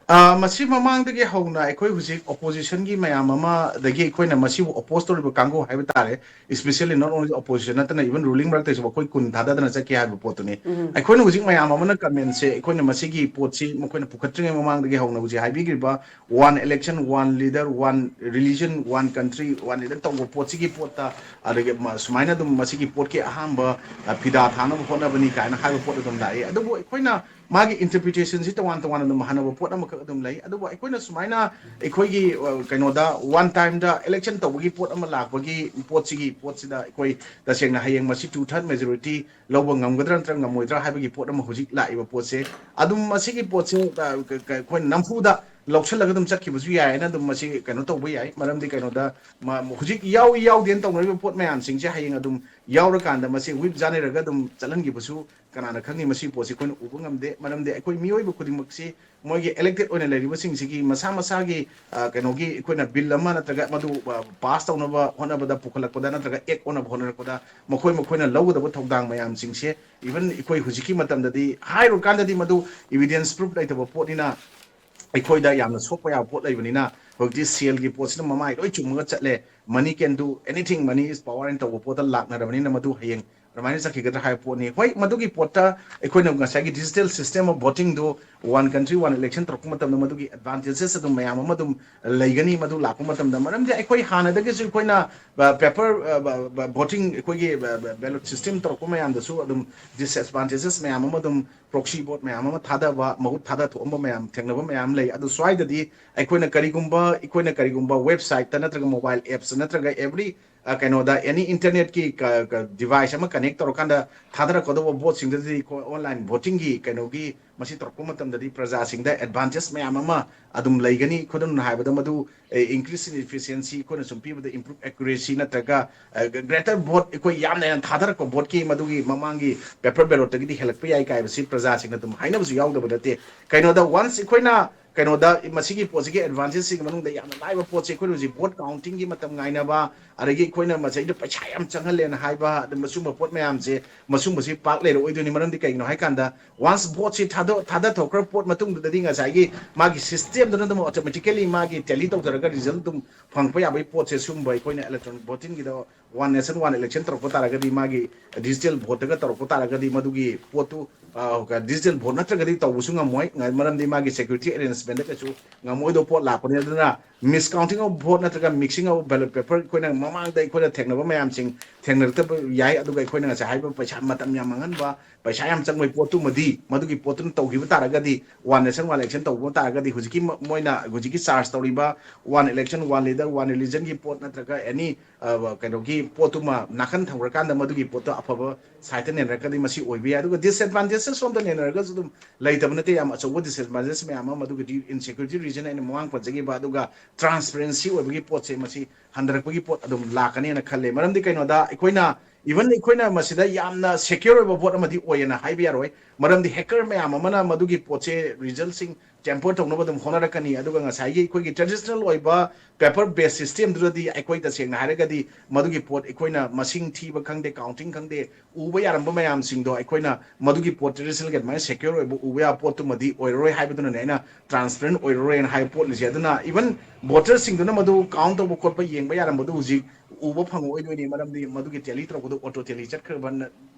ꯑ, ꯃꯁꯤ ꯃꯃꯥꯡꯗꯒꯤ ꯍꯧꯅ ꯑꯩꯈꯣꯏ ꯍꯧꯖꯤꯛ opposition ꯒꯤ ꯃꯌꯥꯝ ꯑꯃꯗꯒꯤ ꯑꯩꯈꯣꯏꯅ ꯃꯁꯤꯕꯨ oppose ꯇꯧꯔꯤꯕ ꯀꯥꯡꯕꯨ ꯍꯥꯏꯕ ꯇꯥꯔꯦ, especially not only opposition ꯅꯠꯇꯅ even ruling ꯃꯔꯛꯇꯩꯁꯨ ꯑꯩꯈꯣꯏ ꯀꯨꯟ ꯊꯥꯗꯗꯅ ꯆꯠꯈꯤ ꯍꯥꯏꯕ ꯄꯣꯠꯇꯨꯅꯤ꯫ ꯎꯝ꯫ ꯑꯩꯈꯣꯏꯅ ꯍꯧꯖꯤꯛ ꯃꯌꯥꯝ ꯑꯃꯅ comment ꯁꯦ ꯑꯩꯈꯣꯏꯅ ꯃꯁꯤꯒꯤ ꯄꯣꯠꯁꯤ ꯃꯈꯣꯏꯅ ꯄꯨꯈꯠꯇ꯭ꯔꯤꯉꯩ ꯃꯃꯥꯡꯗꯒꯤ ꯍꯧꯅ ꯍꯧꯖꯤꯛ ꯍꯥꯏꯕꯤꯈ꯭ꯔꯤꯕ one election, one leader, one religion, one country, one leader ꯇꯧꯕ ꯄꯣꯠꯁꯤꯒꯤ ꯄꯣꯠꯇ, ꯑꯗꯒꯤ ꯃ-, ꯁꯨꯃꯥꯏꯅ ꯑꯗꯨꯝ ꯃꯁꯤꯒꯤ ꯄꯣꯠꯀꯤ ꯑꯍꯥꯟꯕ, ꯑ, ꯐꯤꯗꯥ ꯊꯥꯅꯕ ꯍꯣꯠꯅꯕꯅꯤ ꯀꯥꯏꯅ ꯍꯥꯏꯕ ꯄꯣꯠ ꯑꯗꯨꯝ ꯂꯥꯛꯏ꯫ ꯑꯗꯨꯕꯨ ꯑꯩꯈꯣꯏꯅ ꯃꯥꯒꯤ interpretation ꯁꯤ ꯇꯣꯉꯥꯟ ꯇꯣꯉꯥꯟꯅ ꯑꯗꯨꯝ ꯍꯟꯅꯕ ꯄꯣꯠ ꯑꯃꯈꯛ ꯑꯗꯨꯝ ꯂꯩ꯫ ꯑꯗꯨꯕꯨ ꯑꯩꯈꯣꯏꯅ ꯁꯨꯃꯥꯏꯅ ꯑꯩꯈꯣꯏꯒꯤ, ꯑ, ꯀꯩꯅꯣꯗ one time ꯗ election ꯇꯧꯕꯒꯤ ꯄꯣꯠ ꯑꯃ ꯂꯥꯛꯄꯒꯤ ꯄꯣꯠꯁꯤꯒꯤ ꯄꯣꯠꯁꯤꯗ ꯑꯩꯈꯣꯏ ꯇꯁꯦꯡꯅ ꯍꯌꯦꯡ ꯃꯁꯤ two third majority ꯂꯧꯕ ꯉꯝꯒꯗ꯭ꯔꯥ ꯅꯠꯇ꯭ꯔꯒ ꯉꯝꯃꯣꯏꯗ꯭ꯔꯥ ꯍꯥꯏꯕꯒꯤ ꯄꯣꯠ ꯑꯃ ꯍꯧꯖꯤꯛ ꯂꯥꯛꯏꯕ ꯄꯣꯠꯁꯦ ꯑꯗꯨꯝ ꯃꯁꯤꯒꯤ ꯄꯣꯠꯁꯦ, ꯑ, ꯀ-, ꯀ-, ꯑꯩꯈꯣꯏꯅ ꯅꯝꯐꯨꯗ ꯂꯧꯁꯤꯜꯂꯒ ꯑꯗꯨꯝ ꯆꯠꯈꯤꯕꯁꯨ ꯌꯥꯏ ꯍꯥꯏꯅ ꯑꯗꯨꯝ ꯃꯁꯤ ꯀꯩꯅꯣ ꯇꯧꯕ ꯌꯥꯏ꯫ ꯃꯔꯝꯗꯤ ꯀꯩꯅꯣꯗ ꯃ-, ꯍꯧꯖꯤꯛ ꯌꯥꯎꯏ ꯌꯥꯎꯗꯦꯅ ꯇꯧꯅꯔꯤꯕ ꯄꯣꯠ ꯃꯌꯥꯝꯁꯤꯡꯁꯦ ꯍꯌꯦꯡ ꯑꯗꯨꯝ ꯌꯥꯎꯔꯀꯥꯟꯗ ꯃꯁꯤ whip ꯆꯥꯅꯔꯒ ꯑꯗꯨꯝ ꯆꯠꯍꯟꯈꯤꯕꯁꯨ ꯀꯅꯥꯅ ꯈꯪꯅꯤ? ꯃꯁꯤꯒꯤ ꯄꯣꯠꯁꯤ ꯑꯩꯈꯣꯏꯅ ꯎꯕ ꯉꯝꯗꯦ꯫ ꯃꯔꯝꯗꯤ ꯑꯩꯈꯣꯏ ꯃꯤꯑꯣꯏꯕ ꯈꯨꯗꯤꯡꯃꯛꯁꯤ ꯃꯣꯏꯒꯤ elected ꯑꯣꯏꯅ ꯂꯩꯔꯤꯕꯁꯤꯡꯁꯤꯒꯤ ꯃꯁꯥ ꯃꯁꯥꯒꯤ, ꯑ, ꯀꯩꯅꯣꯒꯤ ꯑꯩꯈꯣꯏꯅ bill ꯑꯃ ꯅꯠꯇ꯭ꯔꯒ ꯃꯗꯨ, ꯑ, pass ꯇꯧꯅꯕ ꯍꯣꯠꯅꯕꯗ, ꯄꯨꯈꯠꯂꯛꯄꯗ ꯅꯠꯇ꯭ꯔꯒ act ꯑꯣꯟꯅꯕ ꯍꯣꯠꯅꯔꯛꯄꯗ ꯃꯈꯣꯏ ꯃꯈꯣꯏꯅ ꯂꯧꯒꯗꯕ ꯊꯧꯗꯥꯡ ꯃꯌꯥꯝꯁꯤꯡꯁꯦ even ꯑꯩꯈꯣꯏ ꯍꯧꯖꯤꯛꯀꯤ ꯃꯇꯝꯗꯗꯤ ꯍꯥꯏꯔꯨꯔꯀꯥꯟꯗꯗꯤ ꯃꯗꯨ evidence proof ꯂꯩꯇꯕ ꯄꯣꯠꯅꯤꯅ ꯑꯩꯈꯣꯏꯗ ꯌꯥꯝꯅ ꯁꯣꯛꯄ ꯌꯥꯕ ꯄꯣꯠ ꯂꯩꯕꯅꯤꯅ ꯍꯧꯖꯤꯛꯇꯤ ꯁꯦꯜꯒꯤ ꯄꯣꯠꯁꯤꯅ ꯃꯃꯥꯏ ꯂꯣꯏ ꯆꯨꯝꯃꯒ ꯆꯠꯂꯦ꯫ Money can do anything, money is power ꯍꯥꯏꯅ ꯇꯧꯕ ꯄꯣꯠꯇ ꯂꯥꯛꯅꯔꯕꯅꯤꯅ ꯃꯗꯨ ꯍꯌꯦꯡ ꯑꯗꯨꯃꯥꯏꯅ ꯆꯠꯈꯤꯒꯗ꯭ꯔꯥ ꯍꯥꯏꯕ ꯄꯣꯠꯅꯤ꯫ ꯍꯣꯏ, ꯃꯗꯨꯒꯤ ꯄꯣꯠꯇ ꯑꯩꯈꯣꯏꯅ ꯉꯁꯥꯏꯒꯤ digital system of voting do, one country one election ꯇꯧꯔꯛꯄ ꯃꯇꯝꯗ ꯃꯗꯨꯒꯤ advantages ꯑꯗꯨꯝ ꯃꯌꯥꯝ ꯑꯃ ꯑꯗꯨꯝ ꯂꯩꯒꯅꯤ꯫ ꯃꯗꯨ ꯂꯥꯛꯄ ꯃꯇꯝꯗ, ꯃꯔꯝꯗꯤ ꯑꯩꯈꯣꯏ ꯍꯥꯟꯅꯗꯒꯤꯁꯨ ꯑꯩꯈꯣꯏꯅ paper voting, ꯑꯩꯈꯣꯏꯒꯤ ballot system ꯇꯧꯔꯛꯄ ꯃꯌꯥꯝꯗꯁꯨ ꯑꯗꯨꯝ disadvantages ꯃꯌꯥꯝ ꯑꯃ, ꯑꯗꯨꯝ proxy vote ꯃꯌꯥꯝ ꯑꯃ ꯊꯥꯗꯕ, ꯃꯍꯨꯠ ꯊꯥꯗ ꯊꯣꯛꯑꯝꯕ ꯃꯌꯥꯝ ꯊꯦꯡꯅꯕ ꯃꯌꯥꯝ ꯂꯩ꯫ ꯑꯗꯨ ꯁ꯭ꯋꯥꯏꯗꯗꯤ ꯑꯩꯈꯣꯏꯅ ꯀꯔꯤꯒꯨꯝꯕ, ꯑꯩꯈꯣꯏꯅ ꯀꯔꯤꯒꯨꯝꯕ website ꯇ ꯅꯠꯇ꯭ꯔꯒ mobile apps ꯅꯠꯇ꯭ꯔꯒ every ꯑ, ꯀꯩꯅꯣꯗ, any internet ꯀꯤ ꯀ-, ꯀ-, device ꯑꯃ connect ꯇꯧꯔꯀꯥꯟꯗ ꯊꯥꯗꯔꯛꯀꯗꯧꯕ vote ꯁꯤꯡꯗꯨꯗꯤ ꯑꯩꯈꯣꯏ online voting ꯒꯤ ꯀꯩꯅꯣꯒꯤ ꯃꯁꯤ ꯇꯧꯔꯛꯄ ꯃꯇꯝꯗꯗꯤ ꯄ꯭ꯔꯖꯥꯁꯤꯡꯗ advantage ꯃꯌꯥꯝ ꯑꯃ ꯑꯗꯨꯝ ꯂꯩꯒꯅꯤ꯫ ꯈꯨꯗꯝ ꯑꯣꯏꯅ ꯍꯥꯏꯕꯗ, ꯃꯗꯨ, ꯑꯦ, increase in efficiency, ꯑꯩꯈꯣꯏꯅ ꯁꯨꯝ ꯄꯤꯕꯗ improve accuracy ꯅꯠꯇ꯭ꯔꯒ, ꯑ, greater vote, ꯑꯩꯈꯣꯏ ꯌꯥꯝꯅ ꯍꯦꯟꯅ ꯊꯥꯗꯔꯛꯄ vote ꯀꯤ ꯃꯗꯨꯒꯤ ꯃꯃꯥꯡꯒꯤ paper ballot ꯇꯒꯤꯗꯤ ꯍꯦꯜꯂꯛꯄ ꯌꯥꯏ ꯀꯥꯏꯕꯁꯤ ꯄ꯭ꯔꯖꯥꯁꯤꯡꯅ ꯑꯗꯨꯝ ꯍꯥꯏꯅꯕꯁꯨ ꯌꯥꯎꯗꯕ ꯅꯠꯇꯦ꯫ ꯀꯩꯅꯣꯗ, once ꯑꯩꯈꯣꯏꯅ ꯀꯩꯅꯣꯗ, ꯃꯁꯤꯒꯤ ꯄꯣꯠꯁꯤꯒꯤ advantage ꯁꯤꯒꯤ ꯃꯅꯨꯡꯗ ꯌꯥꯝꯅ ꯂꯥꯏꯕ ꯄꯣꯠꯁꯦ, ꯑꯩꯈꯣꯏꯅ ꯍꯧꯖꯤꯛ vote counting ꯒꯤ ꯃꯇꯝ ꯉꯥꯏꯅꯕ, ꯑꯗꯒꯤ ꯑꯩꯈꯣꯏꯅ ꯃꯁꯤꯗ ꯄꯩꯁꯥ ꯌꯥꯝ ꯆꯪꯍꯜꯂꯦꯅ ꯍꯥꯏꯕ, ꯑꯗꯨꯝꯕ ꯁꯨꯝꯕ ꯄꯣꯠ ꯃꯌꯥꯝꯁꯦ, ꯃꯁꯨꯝꯕꯁꯤ ꯄꯥꯛ ꯂꯩꯔꯛꯑꯣꯏꯗꯣꯏꯅꯤ꯫ ꯃꯔꯝꯗꯤ ꯀꯩꯒꯤꯅꯣ ꯍꯥꯏꯀꯥꯟꯗ, once vote ꯁꯤ ꯊꯥꯗ-, ꯊꯥꯗꯊꯣꯛꯈ꯭ꯔ ꯄꯣꯠ ꯃꯇꯨꯡꯗꯨꯗꯗꯤ ꯉꯁꯥꯏꯒꯤ ꯃꯥꯒꯤ system ꯗꯨꯅ ꯑꯗꯨꯝ automatically ꯃꯥꯒꯤ tally ꯇꯧꯖꯔꯒ result ꯑꯗꯨꯝ ꯐꯪꯉꯛꯄ ꯌꯥꯕꯒꯤ ꯄꯣꯠꯁꯦ, ꯁꯨꯝꯕ ꯑꯩꯈꯣꯏꯅ electronic voting ꯒꯤꯗ one nation one election ꯇꯧꯔꯛꯄ ꯇꯥꯔꯒꯗꯤ, ꯃꯥꯒꯤ digital vote ꯇꯒ ꯇꯧꯔꯛꯄ ꯇꯥꯔꯒꯗꯤ, ꯃꯗꯨꯒꯤ ꯄꯣꯠꯇꯨ, ꯑ, digital vote ꯅꯠꯇ꯭ꯔꯒꯗꯤ ꯇꯧꯕꯁꯨ ꯉꯝꯃꯣꯏ꯫ ꯉ-, ꯃꯔꯝꯗꯤ ꯃꯥꯒꯤ security arrangement ꯗ ꯀꯩꯁꯨ ꯉꯝꯃꯣꯏꯗꯧꯕ ꯄꯣꯠ ꯂꯥꯛꯄꯅꯤ꯫ ꯑꯗꯨꯅ miscounting of vote ꯅꯠꯇ꯭ꯔꯒ mixing of ballot paper, ꯑꯩꯈꯣꯏꯅ ꯃꯃꯥꯡꯗ ꯑꯩꯈꯣꯏꯅ ꯊꯦꯡꯅꯕ ꯃꯌꯥꯝꯁꯤꯡ ꯊꯦꯡꯅꯔꯛꯇꯕ ꯌꯥꯏ꯫ ꯑꯗꯨꯒ ꯑꯩꯈꯣꯏꯅ ꯉꯁꯥꯏ ꯍꯥꯏꯕ ꯄꯩꯁꯥ, ꯃꯇꯝ ꯌꯥꯝ ꯃꯥꯡꯍꯟꯕ, ꯄꯩꯁꯥ ꯌꯥꯝ ꯆꯪꯕꯒꯤ ꯄꯣꯠꯇꯨꯃꯗꯤ, ꯃꯗꯨꯒꯤ ꯄꯣꯠꯇꯨꯅ ꯇꯧꯈꯤꯕ ꯇꯥꯔꯒꯗꯤ, one nation one election ꯇꯧꯕ ꯇꯥꯔꯒꯗꯤ, ꯍꯧꯖꯤꯛꯀꯤ ꯃ-, ꯃꯣꯏꯅ ꯍꯧꯖꯤꯛꯀꯤ charge ꯇꯧꯔꯤꯕ one election, one leader, one religion ꯒꯤ ꯄꯣꯠ ꯅꯠꯇ꯭ꯔꯒ any, ꯑ, ꯀꯩꯅꯣꯒꯤ ꯄꯣꯠꯇꯨꯃ ꯅꯥꯀꯟ ꯊꯝꯈ꯭ꯔꯀꯥꯟꯗ, ꯃꯗꯨꯒꯤ ꯄꯣꯠꯇꯣ ꯑꯐꯕ side ꯇ ꯅꯦꯅꯔꯒꯗꯤ ꯃꯁꯤ ꯑꯣꯏꯕ ꯌꯥꯏ꯫ ꯑꯗꯨꯒ disadvantages ꯁꯣꯝꯗ ꯅꯦꯅꯔꯒꯁꯨ ꯑꯗꯨꯝ ꯂꯩꯇꯕ ꯅꯠꯇꯦ, ꯌꯥꯝ ꯑꯆꯧꯕ disadvantages ꯃꯌꯥꯝ ꯑꯃ, ꯃꯗꯨꯒꯗꯤ insecurity reason ꯑꯩꯅ ꯃꯃꯥꯡ ꯄꯟꯖꯈꯤꯕ, ꯑꯗꯨꯒ transparency ꯑꯣꯏꯕꯒꯤ ꯄꯣꯠꯁꯦ, ꯃꯁꯤ ꯍꯟꯊꯔꯛꯄꯒꯤ ꯄꯣꯠ ꯑꯗꯨꯝ ꯂꯥꯛꯀꯅꯦꯅ ꯈꯜꯂꯦ꯫ ꯃꯔꯝꯗꯤ ꯀꯩꯅꯣꯗ, ꯑꯩꯈꯣꯏꯅ, even ꯑꯩꯈꯣꯏꯅ ꯃꯁꯤꯗ ꯌꯥꯝꯅ secure ꯑꯣꯏꯕ vote ꯑꯃꯗꯤ ꯑꯣꯏꯌꯦꯅ ꯍꯥꯏꯕ ꯌꯥꯔꯣꯏ, ꯃꯔꯝꯗꯤ hacker ꯃꯌꯥꯝ ꯑꯃꯅ ꯃꯗꯨꯒꯤ ꯄꯣꯠꯁꯦ, result ꯁꯤꯡ tamper ꯇꯧꯅꯕ ꯑꯗꯨꯝ ꯍꯣꯠꯅꯔꯛꯀꯅꯤ꯫ ꯑꯗꯨꯒ ꯉꯁꯥꯏꯒꯤ ꯑꯩꯈꯣꯏꯒꯤ traditional ꯑꯣꯏꯕ paper based system ꯗꯨꯗꯗꯤ, ꯑꯩꯈꯣꯏ ꯇꯁꯦꯡꯅ ꯍꯥꯏꯔꯒꯗꯤ, ꯃꯗꯨꯒꯤ ꯄꯣꯠ ꯑꯩꯈꯣꯏꯅ ꯃꯁꯤꯡ ꯊꯤꯕ ꯈꯪꯗꯦ, counting ꯈꯪꯗꯦ, ꯎꯕ ꯌꯥꯔꯝꯕ ꯃꯌꯥꯝꯁꯤꯡꯗꯣ ꯑꯩꯈꯣꯏꯅ ꯃꯗꯨꯒꯤ ꯄꯣꯠ traditional ꯒꯤ ꯑꯗꯨꯃꯥꯏꯅ secure ꯑꯣꯏꯕ ꯎꯕ ꯌꯥꯕ ꯄꯣꯠꯇꯨꯃꯗꯤ ꯑꯣꯏꯔꯔꯣꯏ ꯍꯥꯏꯕꯗꯨꯅꯅꯦ ꯑꯩꯅ transparent ꯑꯣꯏꯔꯔꯣꯏꯅ ꯍꯥꯏꯕ ꯄꯣꯠꯅꯤꯁꯦ꯫ ꯑꯗꯨꯅ even voter ꯁꯤꯡꯗꯨꯅ ꯃꯗꯨ count ꯇꯧꯕ ꯈꯣꯠꯄ ꯌꯦꯡꯕ ꯌꯥꯔꯝꯕꯗꯨ ꯍꯧꯖꯤꯛ ꯎꯕ ꯐꯪꯉꯛꯑꯣꯏꯗꯣꯏꯅꯤ, ꯃꯔꯝꯗꯤ ꯃꯗꯨꯒꯤ tally ꯇꯧꯔꯛꯄꯗꯣ auto tally ꯆꯠꯈ꯭ꯔꯕ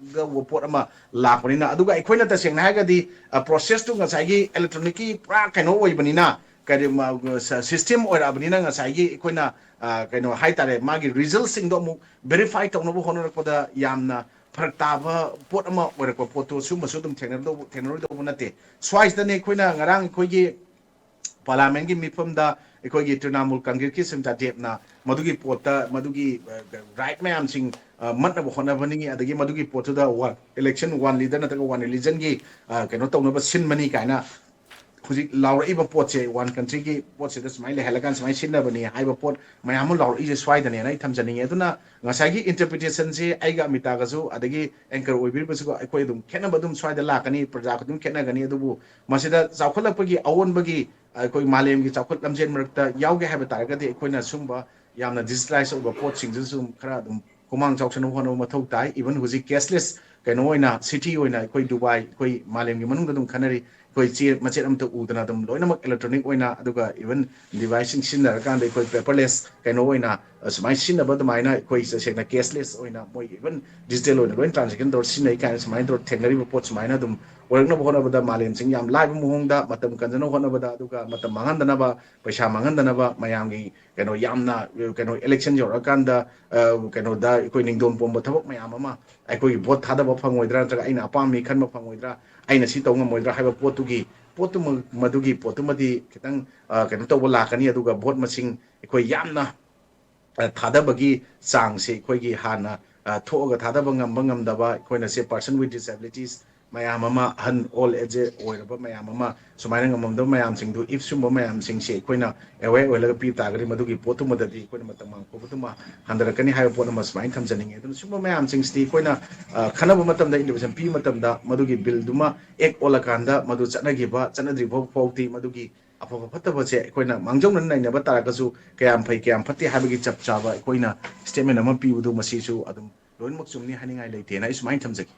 ꯄꯣꯠ ꯑꯃ ꯂꯥꯛꯄꯅꯤꯅ꯫ ꯑꯗꯨꯒ ꯑꯩꯈꯣꯏꯅ ꯇꯁꯦꯡꯅ ꯍꯥꯏꯔꯒꯗꯤ process ꯇꯨ ꯉꯁꯥꯏꯒꯤ electronic ꯀꯤ ꯄꯨꯔꯥ ꯀꯩꯅꯣ ꯑꯣꯏꯕꯅꯤꯅ, ꯀꯔꯤ system ꯑꯣꯏꯔꯛꯑꯕꯅꯤꯅ, ꯉꯁꯥꯏꯒꯤ ꯑꯩꯈꯣꯏꯅ ꯀꯩꯅꯣ ꯍꯥꯏꯇꯥꯔꯦ, ꯃꯥꯒꯤ result ꯁꯤꯡꯗꯣ ꯑꯃꯨꯛ verify ꯇꯧꯅꯕ ꯍꯣꯠꯅꯔꯛꯄꯗ ꯌꯥꯝꯅ ꯐꯔꯛ ꯇꯥꯕ ꯄꯣꯠ ꯑꯃ ꯑꯣꯏꯔꯛꯄ ꯄꯣꯠꯇꯣ ꯁꯨꯝꯕꯁꯨ ꯑꯗꯨꯝ ꯊꯦꯡꯅꯔꯣꯏꯗꯧꯕ ꯅꯠꯇꯦ꯫ ꯁ꯭ꯋꯥꯏꯁꯤꯗꯅꯦ ꯑꯩꯈꯣꯏꯅ ꯉꯔꯥꯡ ꯑꯩꯈꯣꯏꯒꯤ Parliament ꯀꯤ ꯃꯤꯐꯝꯗ ꯑꯩꯈꯣꯏꯒꯤ ꯇ꯭ꯔꯤꯅꯥꯃꯨꯜ ꯀꯪꯒ꯭ꯔꯦꯁꯀꯤ ꯁꯤꯝꯇꯥ ꯗꯦꯕꯅ ꯃꯗꯨꯒꯤ ꯄꯣꯠꯇ, ꯃꯗꯨꯒꯤ right ꯃꯌꯥꯝꯁꯤꯡ ꯃꯠꯅꯕ ꯍꯣꯠꯅꯕꯅꯤ, ꯑꯗꯒꯤ ꯃꯗꯨꯒꯤ ꯄꯣꯠꯇꯨꯗ one election, one leader ꯅꯠꯇ꯭ꯔꯒ one religion ꯒꯤ ꯀꯩꯅꯣ ꯇꯧꯅꯕ ꯁꯤꯟꯕꯅꯤ ꯀꯥꯏꯅ ꯍꯧꯖꯤꯛ ꯂꯥꯎꯔꯛꯏꯕ ꯄꯣꯠꯁꯦ, one country ꯒꯤ ꯄꯣꯠꯁꯤꯗ ꯁꯨꯃꯥꯏꯅ ꯂꯩꯍꯜꯂꯀꯥꯟꯗ ꯁꯨꯃꯥꯏꯅ ꯁꯤꯟꯅꯕꯅꯤ ꯍꯥꯏꯕ ꯄꯣꯠ ꯃꯌꯥꯝ ꯑꯃ ꯂꯥꯎꯔꯛꯏꯁꯦ ꯁ꯭ꯋꯥꯏꯗꯅꯦꯅ ꯑꯩ ꯊꯝꯖꯅꯤꯡꯉꯦ꯫ ꯑꯗꯨꯅ ꯉꯁꯥꯏꯒꯤ interpretation ꯁꯦ ꯑꯩꯒ ꯑꯃꯤꯇꯥꯒꯁꯨ ꯑꯗꯒꯤ anchor ꯑꯣꯏꯕꯤꯔꯤꯕꯁꯤꯒ ꯑꯩꯈꯣꯏ ꯑꯗꯨꯝ ꯈꯦꯠꯅꯕ ꯑꯗꯨꯝ ꯁ꯭ꯋꯥꯏꯗ ꯂꯥꯛꯀꯅꯤ, ꯄ꯭ꯔꯖꯥ ꯈꯨꯗꯤꯡ ꯈꯦꯠꯅꯒꯅꯤ꯫ ꯑꯗꯨꯕꯨ ꯃꯁꯤꯗ ꯆꯥꯎꯈꯠꯂꯛꯄꯒꯤ ꯑꯑꯣꯟꯕꯒꯤ ꯑꯩꯈꯣꯏ ꯃꯥꯂꯦꯝꯒꯤ ꯆꯥꯎꯈꯠ ꯂꯝꯖꯦꯜ ꯃꯔꯛꯇ ꯌꯥꯎꯒꯦ ꯍꯥꯏꯕ ꯇꯥꯔꯒꯗꯤ ꯑꯩꯈꯣꯏꯅ ꯁꯨꯝꯕ ꯌꯥꯝꯅ digitalize ꯑꯣꯏꯕ ꯄꯣꯠꯁꯤꯡꯁꯤꯁꯨ ꯈꯔ ꯑꯗꯨꯝ ꯈꯨꯃꯥꯡ ꯆꯥꯎꯁꯟꯅꯕ ꯍꯣꯠꯅꯕ ꯃꯊꯧ ꯇꯥꯏ꯫ Even ꯍꯧꯖꯤꯛ cashless ꯀꯩꯅꯣ ꯑꯣꯏꯅ, city ꯑꯣꯏꯅ ꯑꯩꯈꯣꯏ ꯗꯨꯕꯥꯏ, ꯑꯩꯈꯣꯏ ꯃꯥꯂꯦꯝꯒꯤ ꯃꯅꯨꯡꯗ ꯑꯗꯨꯝ ꯈꯟꯅꯔꯤ, ꯑꯩꯈꯣꯏ ꯆꯦ ꯃꯆꯦꯠ ꯑꯃꯠꯇ ꯎꯗꯅ ꯑꯗꯨꯝ ꯂꯣꯏꯅꯃꯛ electronic ꯑꯣꯏꯅ, ꯑꯗꯨꯒ even device ꯁꯤꯡ ꯁꯤꯖꯤꯟꯅꯔꯀꯥꯟꯗ ꯑꯩꯈꯣꯏ paperless ꯀꯩꯅꯣ ꯑꯣꯏꯅ ꯁꯨꯃꯥꯏꯅ ꯁꯤꯖꯤꯟꯅꯕ ꯑꯗꯨꯃꯥꯏꯅ ꯑꯩꯈꯣꯏ ꯇꯁꯦꯡꯅ cashless ꯑꯣꯏꯅ ꯃꯣꯏ even digital ꯑꯣꯏꯅ ꯂꯣꯏ transaction ꯇꯧꯔ ꯁꯤꯖꯤꯟꯅꯩ ꯀꯥꯏꯅ ꯁꯨꯃꯥꯏꯅ ꯇꯧꯔ ꯊꯦꯡꯅꯔꯤꯕ ꯄꯣꯠ ꯁꯨꯃꯥꯏꯅ ꯑꯗꯨꯝ ꯑꯣꯏꯔꯛꯅꯕ ꯍꯣꯠꯅꯕꯗ ꯃꯥꯂꯦꯝꯁꯤꯡ ꯌꯥꯝ ꯂꯥꯏꯕ ꯃꯑꯣꯡꯗ, ꯃꯇꯝ ꯀꯟꯖꯅꯕ ꯍꯣꯠꯅꯕꯗ, ꯑꯗꯨꯒ ꯃꯇꯝ ꯃꯥꯡꯍꯟꯗꯅꯕ, ꯄꯩꯁꯥ ꯃꯥꯡꯍꯟꯗꯅꯕ, ꯃꯌꯥꯝꯒꯤ ꯀꯩꯅꯣ ꯌꯥꯝꯅ ꯀꯩꯅꯣ election ꯌꯧꯔꯛꯑꯀꯥꯟꯗ ꯀꯩꯅꯣꯗ ꯑꯩꯈꯣꯏ ꯅꯤꯡꯗꯣꯝ ꯄꯣꯝꯕ ꯊꯕꯛ ꯃꯌꯥꯝ ꯑꯃ, ꯑꯩꯈꯣꯏꯒꯤ vote ꯊꯥꯗꯕ ꯐꯪꯉꯣꯏꯗ꯭ꯔꯥ ꯅꯠꯇ꯭ꯔꯒ ꯑꯩꯅ ꯑꯄꯥꯝꯕ ꯃꯤ ꯈꯟꯕ ꯐꯪꯉꯣꯏꯗ꯭ꯔꯥ, ꯑꯩꯅ ꯁꯤ ꯇꯧ ꯉꯝꯃꯣꯏꯗ꯭ꯔꯥ ꯍꯥꯏꯕ ꯄꯣꯠꯇꯨꯒꯤ, ꯄꯣꯠꯇꯨꯃ, ꯃꯗꯨꯒꯤ ꯄꯣꯠꯇꯨꯃꯗꯤ ꯈꯤꯇꯪ ꯀꯩꯅꯣ ꯇꯧꯕ ꯂꯥꯛꯀꯅꯤ꯫ ꯑꯗꯨꯒ vote ꯃꯁꯤꯡ ꯑꯩꯈꯣꯏ ꯌꯥꯝꯅ ꯊꯥꯗꯕꯒꯤ ꯆꯥꯡꯁꯦ ꯑꯩꯈꯣꯏꯒꯤ ꯍꯥꯟꯅ ꯊꯣꯛꯑꯒ ꯊꯥꯗꯕ ꯉꯝꯕ ꯉꯝꯗꯕ, ꯑꯩꯈꯣꯏꯅ ꯁꯦ person with disabilities ꯃꯌꯥꯝ ꯑꯃ, ꯑꯍꯟ old age ꯑꯣꯏꯔꯕ ꯃꯌꯥꯝ ꯑꯃ, ꯁꯨꯃꯥꯏꯅ ꯉꯝꯃꯝꯗꯕ ꯃꯌꯥꯝꯁꯤꯡꯗꯨ, if ꯁꯨꯝꯕ ꯃꯌꯥꯝꯁꯤꯡꯁꯦ ꯑꯩꯈꯣꯏꯅ aware ꯑꯣꯏꯍꯜꯂꯒ ꯄꯤ ꯇꯥꯔꯒꯗꯤ ꯃꯗꯨꯒꯤ ꯄꯣꯠꯇꯨꯃꯗꯗꯤ ꯑꯩꯈꯣꯏꯅ ꯃꯇꯝ ꯃꯥꯡ ꯊꯣꯛꯄꯗꯨꯃ ꯍꯟꯊꯔꯛꯀꯅꯤ ꯍꯥꯏꯕ ꯄꯣꯠ ꯑꯃ ꯁꯨꯃꯥꯏꯅ ꯊꯝꯖꯅꯤꯡꯉꯤ꯫ ꯑꯗꯨꯅ ꯁꯨꯝꯕ ꯃꯌꯥꯝꯁꯤꯡꯁꯤꯗꯤ ꯑꯩꯈꯣꯏꯅ ꯈꯟꯅꯕ ꯃꯇꯝꯗ, intervention ꯄꯤꯕ ꯃꯇꯝꯗ ꯃꯗꯨꯒꯤ bill ꯗꯨꯃ act ꯑꯣꯜꯂꯀꯥꯟꯗ ꯃꯗꯨ ꯆꯠꯅꯈꯤꯕ, ꯆꯠꯅꯗ꯭ꯔꯤꯕ ꯐꯥꯎꯗꯤ ꯃꯗꯨꯒꯤ ꯑꯐꯕ ꯐꯠꯇꯕꯁꯦ ꯑꯩꯈꯣꯏꯅ ꯃꯥꯡꯖꯧꯅꯅ ꯅꯩꯅꯕ ꯇꯥꯔꯒꯁꯨ ꯀꯌꯥꯝ ꯐꯩ ꯀꯌꯥꯝ ꯐꯠꯇꯦ ꯍꯥꯏꯕꯒꯤ ꯆꯞ ꯆꯥꯕ ꯑꯩꯈꯣꯏꯅ statement ꯑꯃ ꯄꯤꯕꯗꯨ ꯃꯁꯤꯁꯨ ꯑꯗꯨꯝ ꯂꯣꯏꯅꯃꯛ ꯆꯨꯝꯅꯤ ꯍꯥꯏꯅꯤꯡꯉꯥꯏ ꯂꯩꯇꯦꯅ ꯑꯩ ꯁꯨꯃꯥꯏꯅ ꯊꯝꯖꯒꯦ꯫